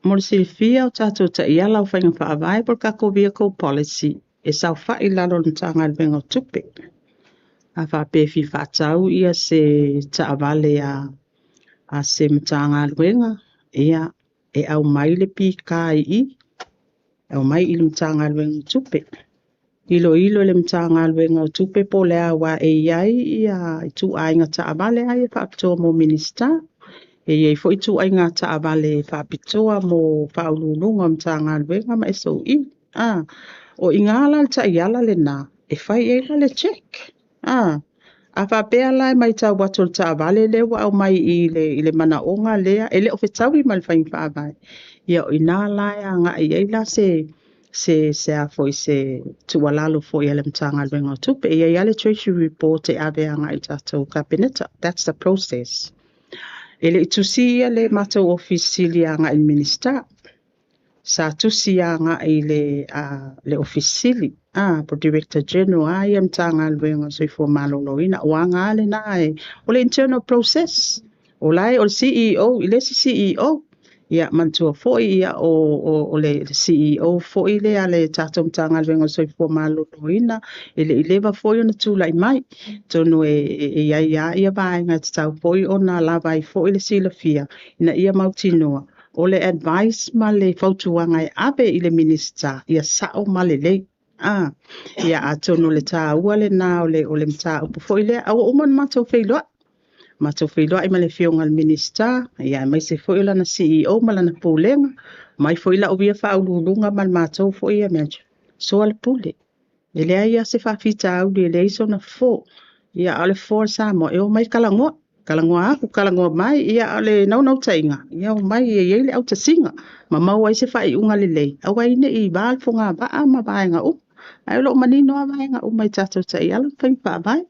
mo le silafia o tatou taiala o faiga faavae po o le tatou vehicle policy e saofai i lalo o le Matagaluega o Tupe. A faapea e fia faatau ia se taavale a se Matagaluega, ia, e aumai le PK i i, aumai i le Matagaluega o Tupe. Iloilo e le Matagaluega o Tupe po o le a aua e i ai ia ituaiga taavale ai e faapitoa mo Minisita. E i ai foi ituaiga taavale faapitoa mo faauluuluga o Matagaluega ma SOE. O i ngā la le taiala lena e fai ai la le check. A faapea la e matau atu o le taavale lea ua aumai i le manaoga lea, e le o fetaui ma le faiga faavae. Ia o i nā la e agai ai la se a foi se tuualalo foi a le Matagaluega o Tupe. E i ai lava le Treasury Report e ave agai i le tatou Kapeneta. That's the process. E le i tusia le matou Ofisa Sili agai i le Minisita. Sa tusi agai i le Ofisa Sili, po Director General a ia Matagaluega o Soifua Maloloina. O aga lava lena e, o le internal process. O la e o le CEO i le isi CEO. Ia manatua foi ia o le CEO foi lea a le tatou Matagaluega o le Soifua Maloloina, e le i leva foi ona tulai mai. Atonu e i ai lava ia vaega e tatau foi ona lava ai foi le silafia ina ia mautinoa o le advice ma le fautuaga e ave i le Minisita ia sao ma lelei. Ia atonu o le taua lena o le mataupu foi lea. A ua uma ona matou feiloai. Matou feiloai ma le Afioga i le Minisita, ia aemaise foi o lana CEO ma lana Pulega, mai foi lau ia Faauluuluga ma le matou foi ia manager, soa le pule. E leai lava se faafitauli, e leai sona fofo. Ia a o le fofo a le Samoa, e omai talanoa, talanoa atu, talanoa mai, ia o le naunautaiga, ia omai e i ai le autasiga, ma maua ai se faaiuga lelei, aua ai ne i va le fogavaa ma vaega uma. Ae o lo o manino lava vaega uma i tatou taiala ma faiga faavae.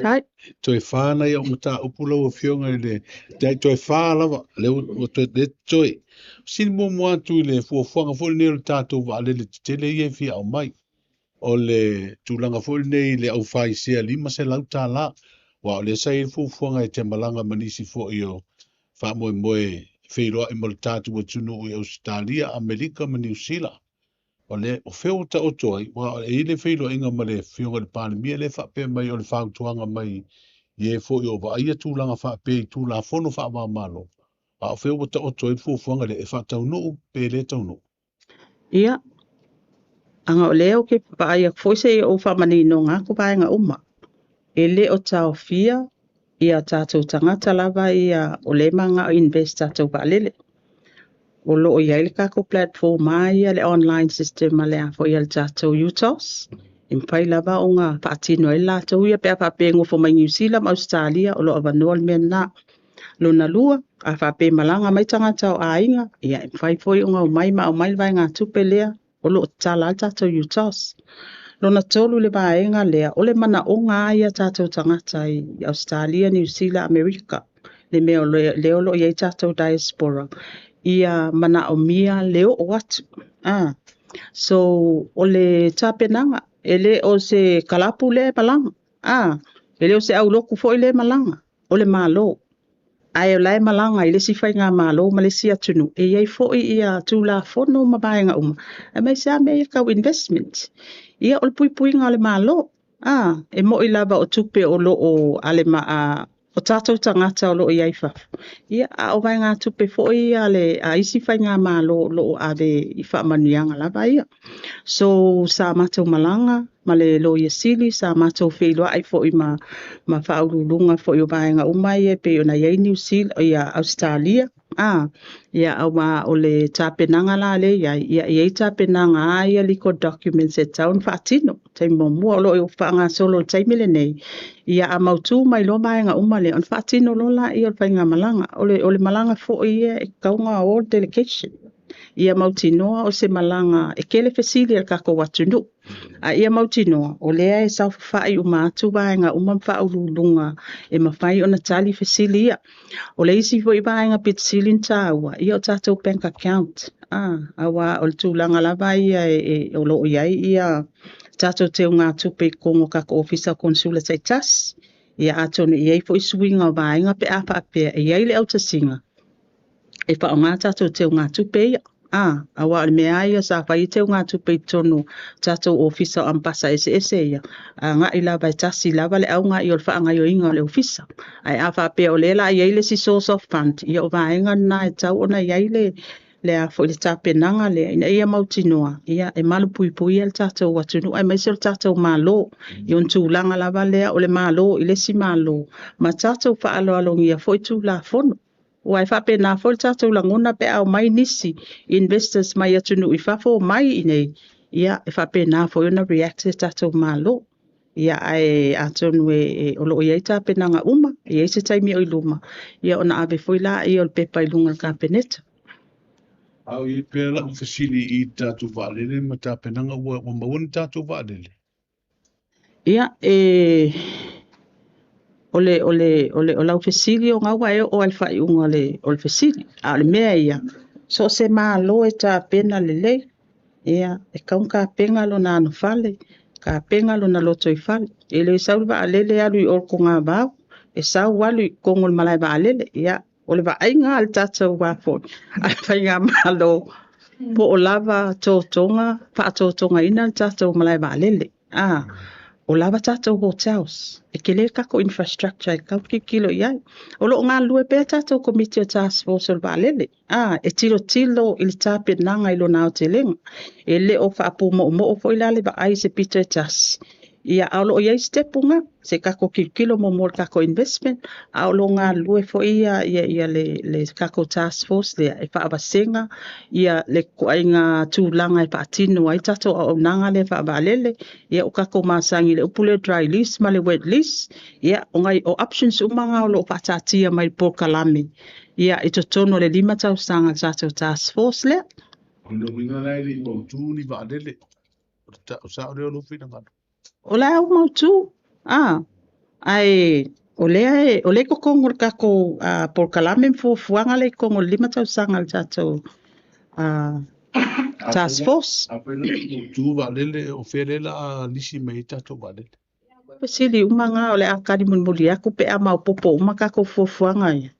Tai. Toe fa nai au mataupu lau Afioga i le tai toe fa lava lea ua toe le toe. Sili muamua atu i le fuafuaga foi lenei o le tatou vaalele tetele ia e fia aumai. O le tulaga foi lenei i le aufaisea $500. Aua o lea sa i ai le fuafuaga e te malaga ma nisi foi o faamoemoe feiloai ma le tatou atunuu i Ausetalia, Amerika ma Niu Sila. O le o fea ua taoto ai, aua e i ai le feiloaiga ma le Afioga i le Palemia lea e faapea mai o le fautuaga mai i e foi o vaaia tulaga faapea i Tulafono faava-o-Malo, a o fea ua taoto ai le fuafuaga lea e faataunuu pe le taunuu? Ia, aga o lea ou te vaai atu foi se i ou faamaninoga atu vaega uma. E le o taofia ia tatou tagata lava ia o lea e mananao invest tatou vaalele. O lo o i ai le tatou platform lava ia le online system a le a foi a le tatou UTOS. E mafai lava ona faatino ai latou ia pe a faapea e nofo mai Niu Sila ma Ausetalia, o lo o avanoa le mea lena. Lona lua, a faapea e malaga mai tagata o aiga, ia e mafai foi ona omai ma aumai le vaegatupe lea, o lo o tatala lava le tatou UTOS. Lona tolu i le vaega lea, o le manaoga lava ia tatou tagata i Ausetalia, Niu Sila, Amerika, le mea lea o lo o i ai tatou diaspora, ia manaomia le oo atu. So, o le tapenaga, e le o se kalapu lea e malaga. E le o se aulotu foi lea e malaga, o le Malo. Ae o la e malaga i le isi faigamalo ma le isi atunuu, e i ai foi ia Tulafono ma vaega uma, aemaise lava mea ia tau investment. Ia o le puipuiga o le Malo. E moi lava o tupe o lo o ale ma o tatou tagata o lo o i ai fafo. Ia, a o vaegatupe foi ia a isi faigamalo o lo o ave i faamanuiaga lava ia. So, sa matou malaga ma le Loia Sili, sa matou feiloai foi ma faauluuluga foi o vaega uma ia e pei ona i ai Niu Sila, ia Ausetalia. Ia aua o le tapenaga la lea e i ai, ia e i ai tapenaga lava ia legal documents e tatau ona faatino. Taimi muamua o lo o faagasolo i le taimi lenei, ia a mautu mai loa vaega uma lea, ona faatino loa laia o le faigamalaga. O le malaga foi ia e tatau ona o le delegation. Ia mautinoa o se malaga e tele fesili a le tatou atunuu. A ia mautinoa, o lea e saofafai uma atu vaega uma ma faauluuluga e mafai ona tali fesili ia. O le isi foi vaega pito sili ona taua, ia o tatou bank account. Aua o le tulaga lava ia o lo o i ai ia tatou teugatupe i totonu o tatou ofisa konsula taitasi. Ia atonu e i ai foi suiga o vaega pe a faapea e i ai le autasiga e faaaoga tatou teugatupe ia. Aua o le mea lava ia sa fai ai teugatupe i totonu o tatou ofisa o ambasa eseese ia, agai lava e tasi lava le auga ia o le faagaoioiga o le ofisa. Ae a faapea o lea la i ai le isi source of fund, ia o vaega lena e tatau ona i ai le a foi le tapenaga lea ina ia mautinoa ia e malupuipuia le tatou atunuu aemaise o le tatou Malo i ona tulaga lava lea o le Malo i le isi Malo ma tatou faaaloalogia foi Tulafono. Aua e faapena foi le tatou lagona pe a omai nisi investors mai atunuu i fafo omai i inei, ia e faapena foi ona react le tatou Malo. Ia ae atonu o lo o i ai tapenaga uma, e i ai se taimi o i luma, ia ona ave foi laia o le pepa i luga o le Kapeneta. A o i ai pea lau fesili i tatou vaalele ma tapenaga ua maua ni tatou vaalele? Ia, o lau fesili o gaua e oo lava i le faaiuga o le fesili. A o le mea ia, so o se Malo e tapena lelei, ia, e tatau ona tapena lona anofale, tapena lona lotoifale. E le sau le vaalele alu i o i le Togavao, e sau alu i totonu o le malae vaalele. Ia, O le vaaiga a le tatou foi a le faigamalo, po o lava totoga faatotogaina le tatou malae vaalele. O lava tatou hotels, e tele le tatou infrastructure e tatau tilotilo i ai. O lo o galulue pea tatou komiti o task force o le vaalele, e tilotilo i le tapenaga i lona aotelega. E le o faapumoomoo foi la le vaai i se pito e tasi. Ia, a o lo o i ai sitepu na, se i tatou tilotilo muamua i le tatou investment, a o lo o galulue foi ia le tatou task force lea e faavasega ia le ituaiga tulaga e faatino ai tatou auaunaga lea faavaalele. Ia, o tatou masani i le upu lea dry lease ma le wet lease. Ia, o options uma na o lo o faataatia mai i le polokalame ia i totonu o le 5 tausaga le tatou task force lea. O le uiga la e le i mautu ni vaalele. O le sao lea o lou finagalo. O le a ua mautu, ae o lea o lea e i totonu o le tatou polokalame ma fuafuaga lea i totonu o le 5 tausaga le tatou task force. Afai la e mautu vaalele, o fea lea o le a lisi mai ai tatou vaalele? Fesili uma na o le a tali mulimuli atu pe a maopoopo uma tatou fuafuaga ia.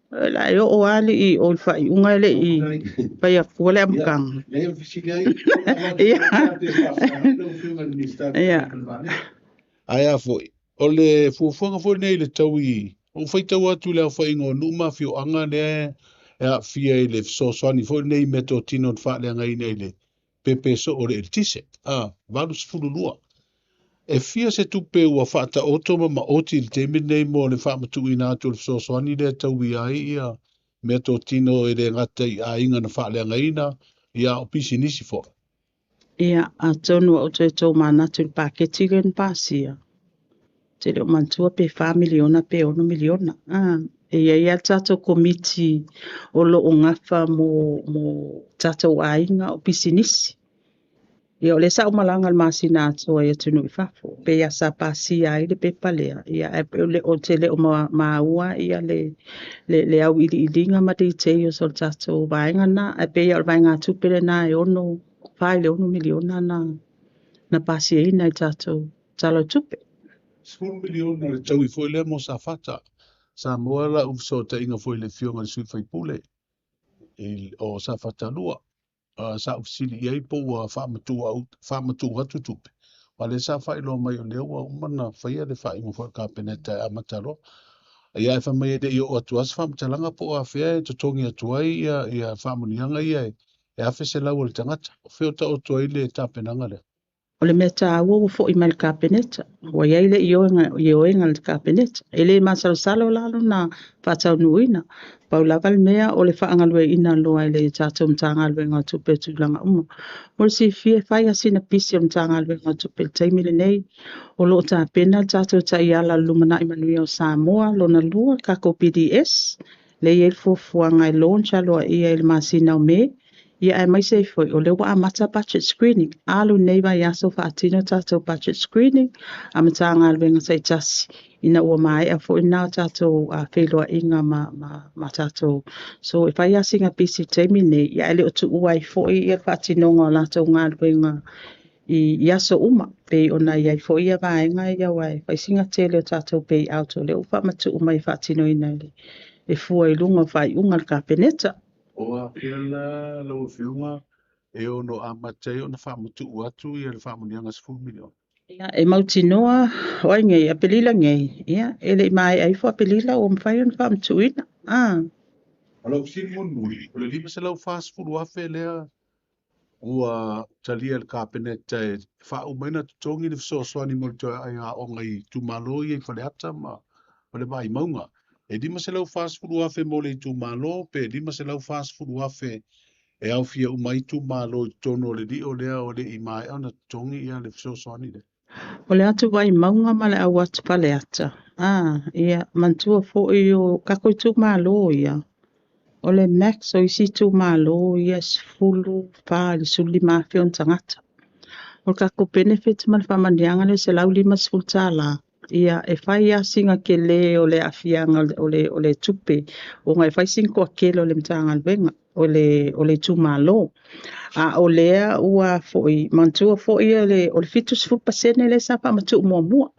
O le a e oo lava alii o le faaiuga e le i fai atua le amataga. Ia. Ae a foi, o le fuafuaga foi lenei i le tau i, ua ou faitau atu i le aofaiga o nuu ma afioaga lea e aafia i le fesoasoani foi lenei i meatotino na faaleagaina i le pepe soo o le eletise, 82. E fia se tupe ua faataoto ma maoti i le taimi lenei mo le faamatuuina atu o le fesoasoani lea e tauia ai ia meatotino e le gata i aiga na faaleagaina, ia o pisinisi foi. Ia, atonu ua ou toe tomanatu i le paketi lea na pasia, ou te le o manatua pe $4 miliona pe $6 miliona. E i ai lava le tatou komiti o lo o gafa mo tatou aiga o pisinisi. Ia, o lea sa ou malaga i le masina atoa i atunuu i fafo, pe ia sa pasia ai le pepa lea, ia ae ou te le o maua ia le auiliiliga ma details o le tatou vaega lena, ae pei o le vaegatupe lena e 4 i le 6 miliona na pasiaina i tatou Tala o le Tupe. 10 miliona le taui foi lea mo Safata. Sa maua lau fesootaiga foi i le afioga i le sui usufono o Safata 2. Sa ou fesili i ai po ua faamatuu atu tupe. A lea sa faailoa mai o lea ua uma na faia le faaiuga foi a le Kapeneta e amata loa. Ia e fai mai e le i oo atu lava se faamatalaga po o afea e totogi atu ai ia faamanuiaga ia e 1,100 o le tagata. O fea o taoto ai le tapenaga lea? O le mea taua ua foi mai le Kapeneta. Ua i ai le ioega a le Kapeneta. E le masalosalo la lona faataunuuina. Pau lava le mea o le faagalueaiina loa e le tatou Matagaluega o Tupe i tulaga uma. Mo le silafia e fai lava sina pisi o le Matagaluega o Tupe i le taimi lenei. O lo o tapena le tatou taiala o le lumanai manuia o Samoa, lona lua, le tatou PDS, lea e i ai le fuafuaga e launch aloaia i le masina o Me. Ia aemaise ai foi o lea ua amata budget screening. Alu nei vaiaso faatino tatou budget screening a Matagaluega taitasi ina ua maea foi na o tatou feiloaiga ma tatou. So e fai lava sina pisi i le taimi lenei, ia ae le o tuua ai foi ia le faatinoga o latou galuega i aso uma. Pei ona i ai foi ia vaega ia aua e fai sina tele o tatou payout o lea ua faamatuu mai e faatinoina e fua i luga o faaiuga a le Kapeneta. O afea la lau afioga e ono amata ai ona faamatuu atu ia le faamanuiaga 10 miliona? Ia, e mautinoa o ai nei, Apelila nei, ia, e le i maea ifo Apelila ua mafai ona faamatuuina. O lau fesili mulimuli, o le 540,000 lea ua talia le Kapeneta e faaumaina totogi le fesoasoani mo le toe aoga i itumalo ia i Faleata ma le Vaimauga. E 540,000 mo le itumalo pe 540,000 e aofia uma ai itumalo i totonu o le lio lea o le i maea ona totogi ia le fesoasoani lea. O le atu Vaimauga ma le au atu Faleata. Ia, manatua foi o tatou itumalo ia. O le max o isi itumalo ia 14 i le 15,000 ona tagata. O le tatou benefit ma le faamanuiaga lea $150. Ia, e fai lava sina tele o le aafiaga o le tupe, ona e fai sina toatele o le Matagaluega, o le itumalo. A o lea ua foi, manatua foi o le 70% lea sa faamatuu muamua.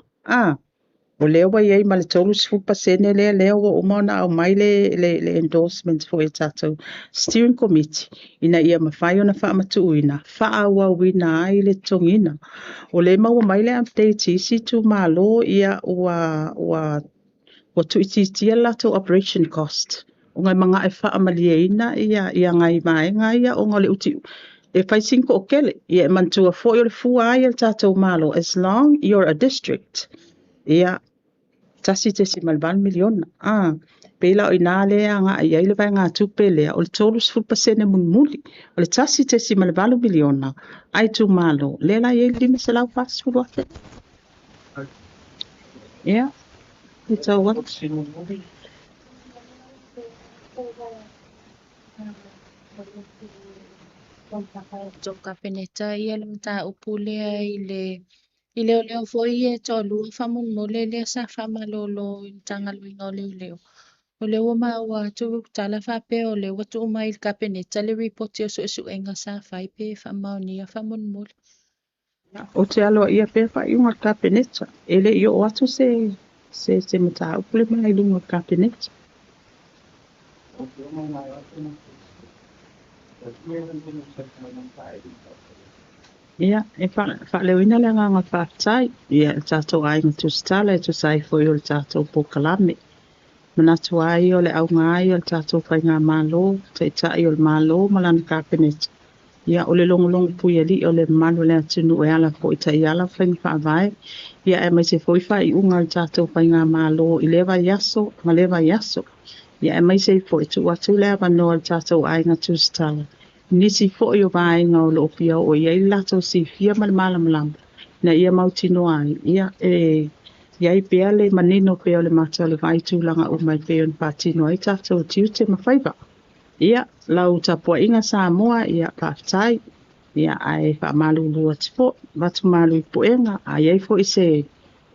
O lea ua i ai ma le 30% lea, lea ua uma ona aumai le endorsement foi a tatou steering committee ina ia mafai ona faamatuuina, faaauauina ai le totogiina. O lea e maua mai le update i isi itumalo, ia ua tuuitiitia le latou operation cost, ona e manao e faamalieina ia nai vaega ia ona o le utiuti e fai sina toatele. Ia e manatua foi o le fua lava ia a le tatou Malo, as long you're a district, ia $1.8 miliona. A, pei la o i ina lea e agai i ai le vaegatupe lea, o le 30% mulimuli, o le $1.8 miliona a itumalo, lea la e i ai le $540,000. Ia, e tau atu. Tou Kapeneta ia le mataupu lea i le i leoleo foi ia e toalua faamolemole lea sa faamalolo i le Matagaluega o Leoleo. O lea ua maua atu tala faapea o lea ua tuu mai i le Kapeneta le ripoti o suesuega sa fai pe faamaonia faamolemole. Ou te aloaia pea faaiuga a le Kapeneta. E le i oo atu se se mataupu le mea i luga o le Kapeneta. Ia, e faaleoina le agaga o le faafetai ia i le tatou aiga tusitala e tusa ai foi o le tatou polokalame. Manatu lava ia o le auga lava ia o le tatou faigamalo, Taitai o le Malo ma lana Kapeneta, ia o le logologo puialii o le mamalu o le atunuu e ala foi i taiala ma faiga faavae, ia aemaise foi faaiuga a le tatou faigamalo i lea vaiaso ma lea vaiaso. Ia aemaise ai foi tuu atu le avanoa i le tatou aiga tusitala i nisi foi o vaega o lo o fia oo i ai le latou silafia ma le malamalama ina ia mautinoa ai, ia e i ai pea le manino pea o le mata o le vai i tulaga uma e pei ona faatino ai tatou tiute ma faiva. Ia, lau tapuaiga Samoa, ia faafetai. Ia, ae faamalulu atu foi, avatu malu i puega, a i ai foi se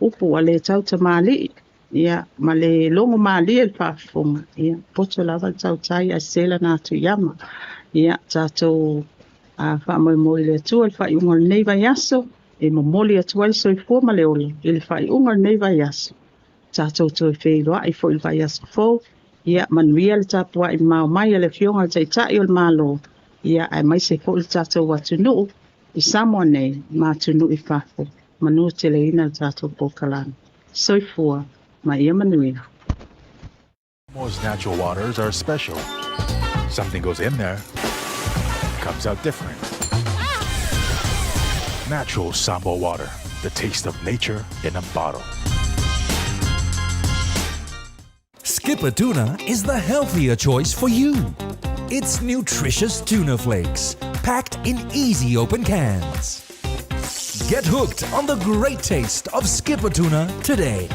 upu ua le tautamalii, ia, ma le logo malie i le faafofoga, ia, poto lava le tautai ae sese lana atu i ama. Ia, tatou faamoemoe i le Atua i le faaiuga o lenei vaiaso, e momoli atu ai le soifua ma le ola i le faaiuga o lenei vaiaso. Tatou toe feiloai foi i le vaiaso fou. Ia manuia le tapuai mamao mai a le Afioga i le Taitai o le Malo, ia aemaise foi le tatou atunuu i Samoa nei ma atunuu i fafo. Manua teleina le tatou polokalame. Soifua ma ia manuia. Samoa's natural waters are special. Something goes in there, comes out different. Natural Samoa water, the taste of nature in a bottle. Skipper Tuna is the healthier choice for you. It's nutritious tuna flakes, packed in easy open cans. Get hooked on the great taste of Skipper Tuna today.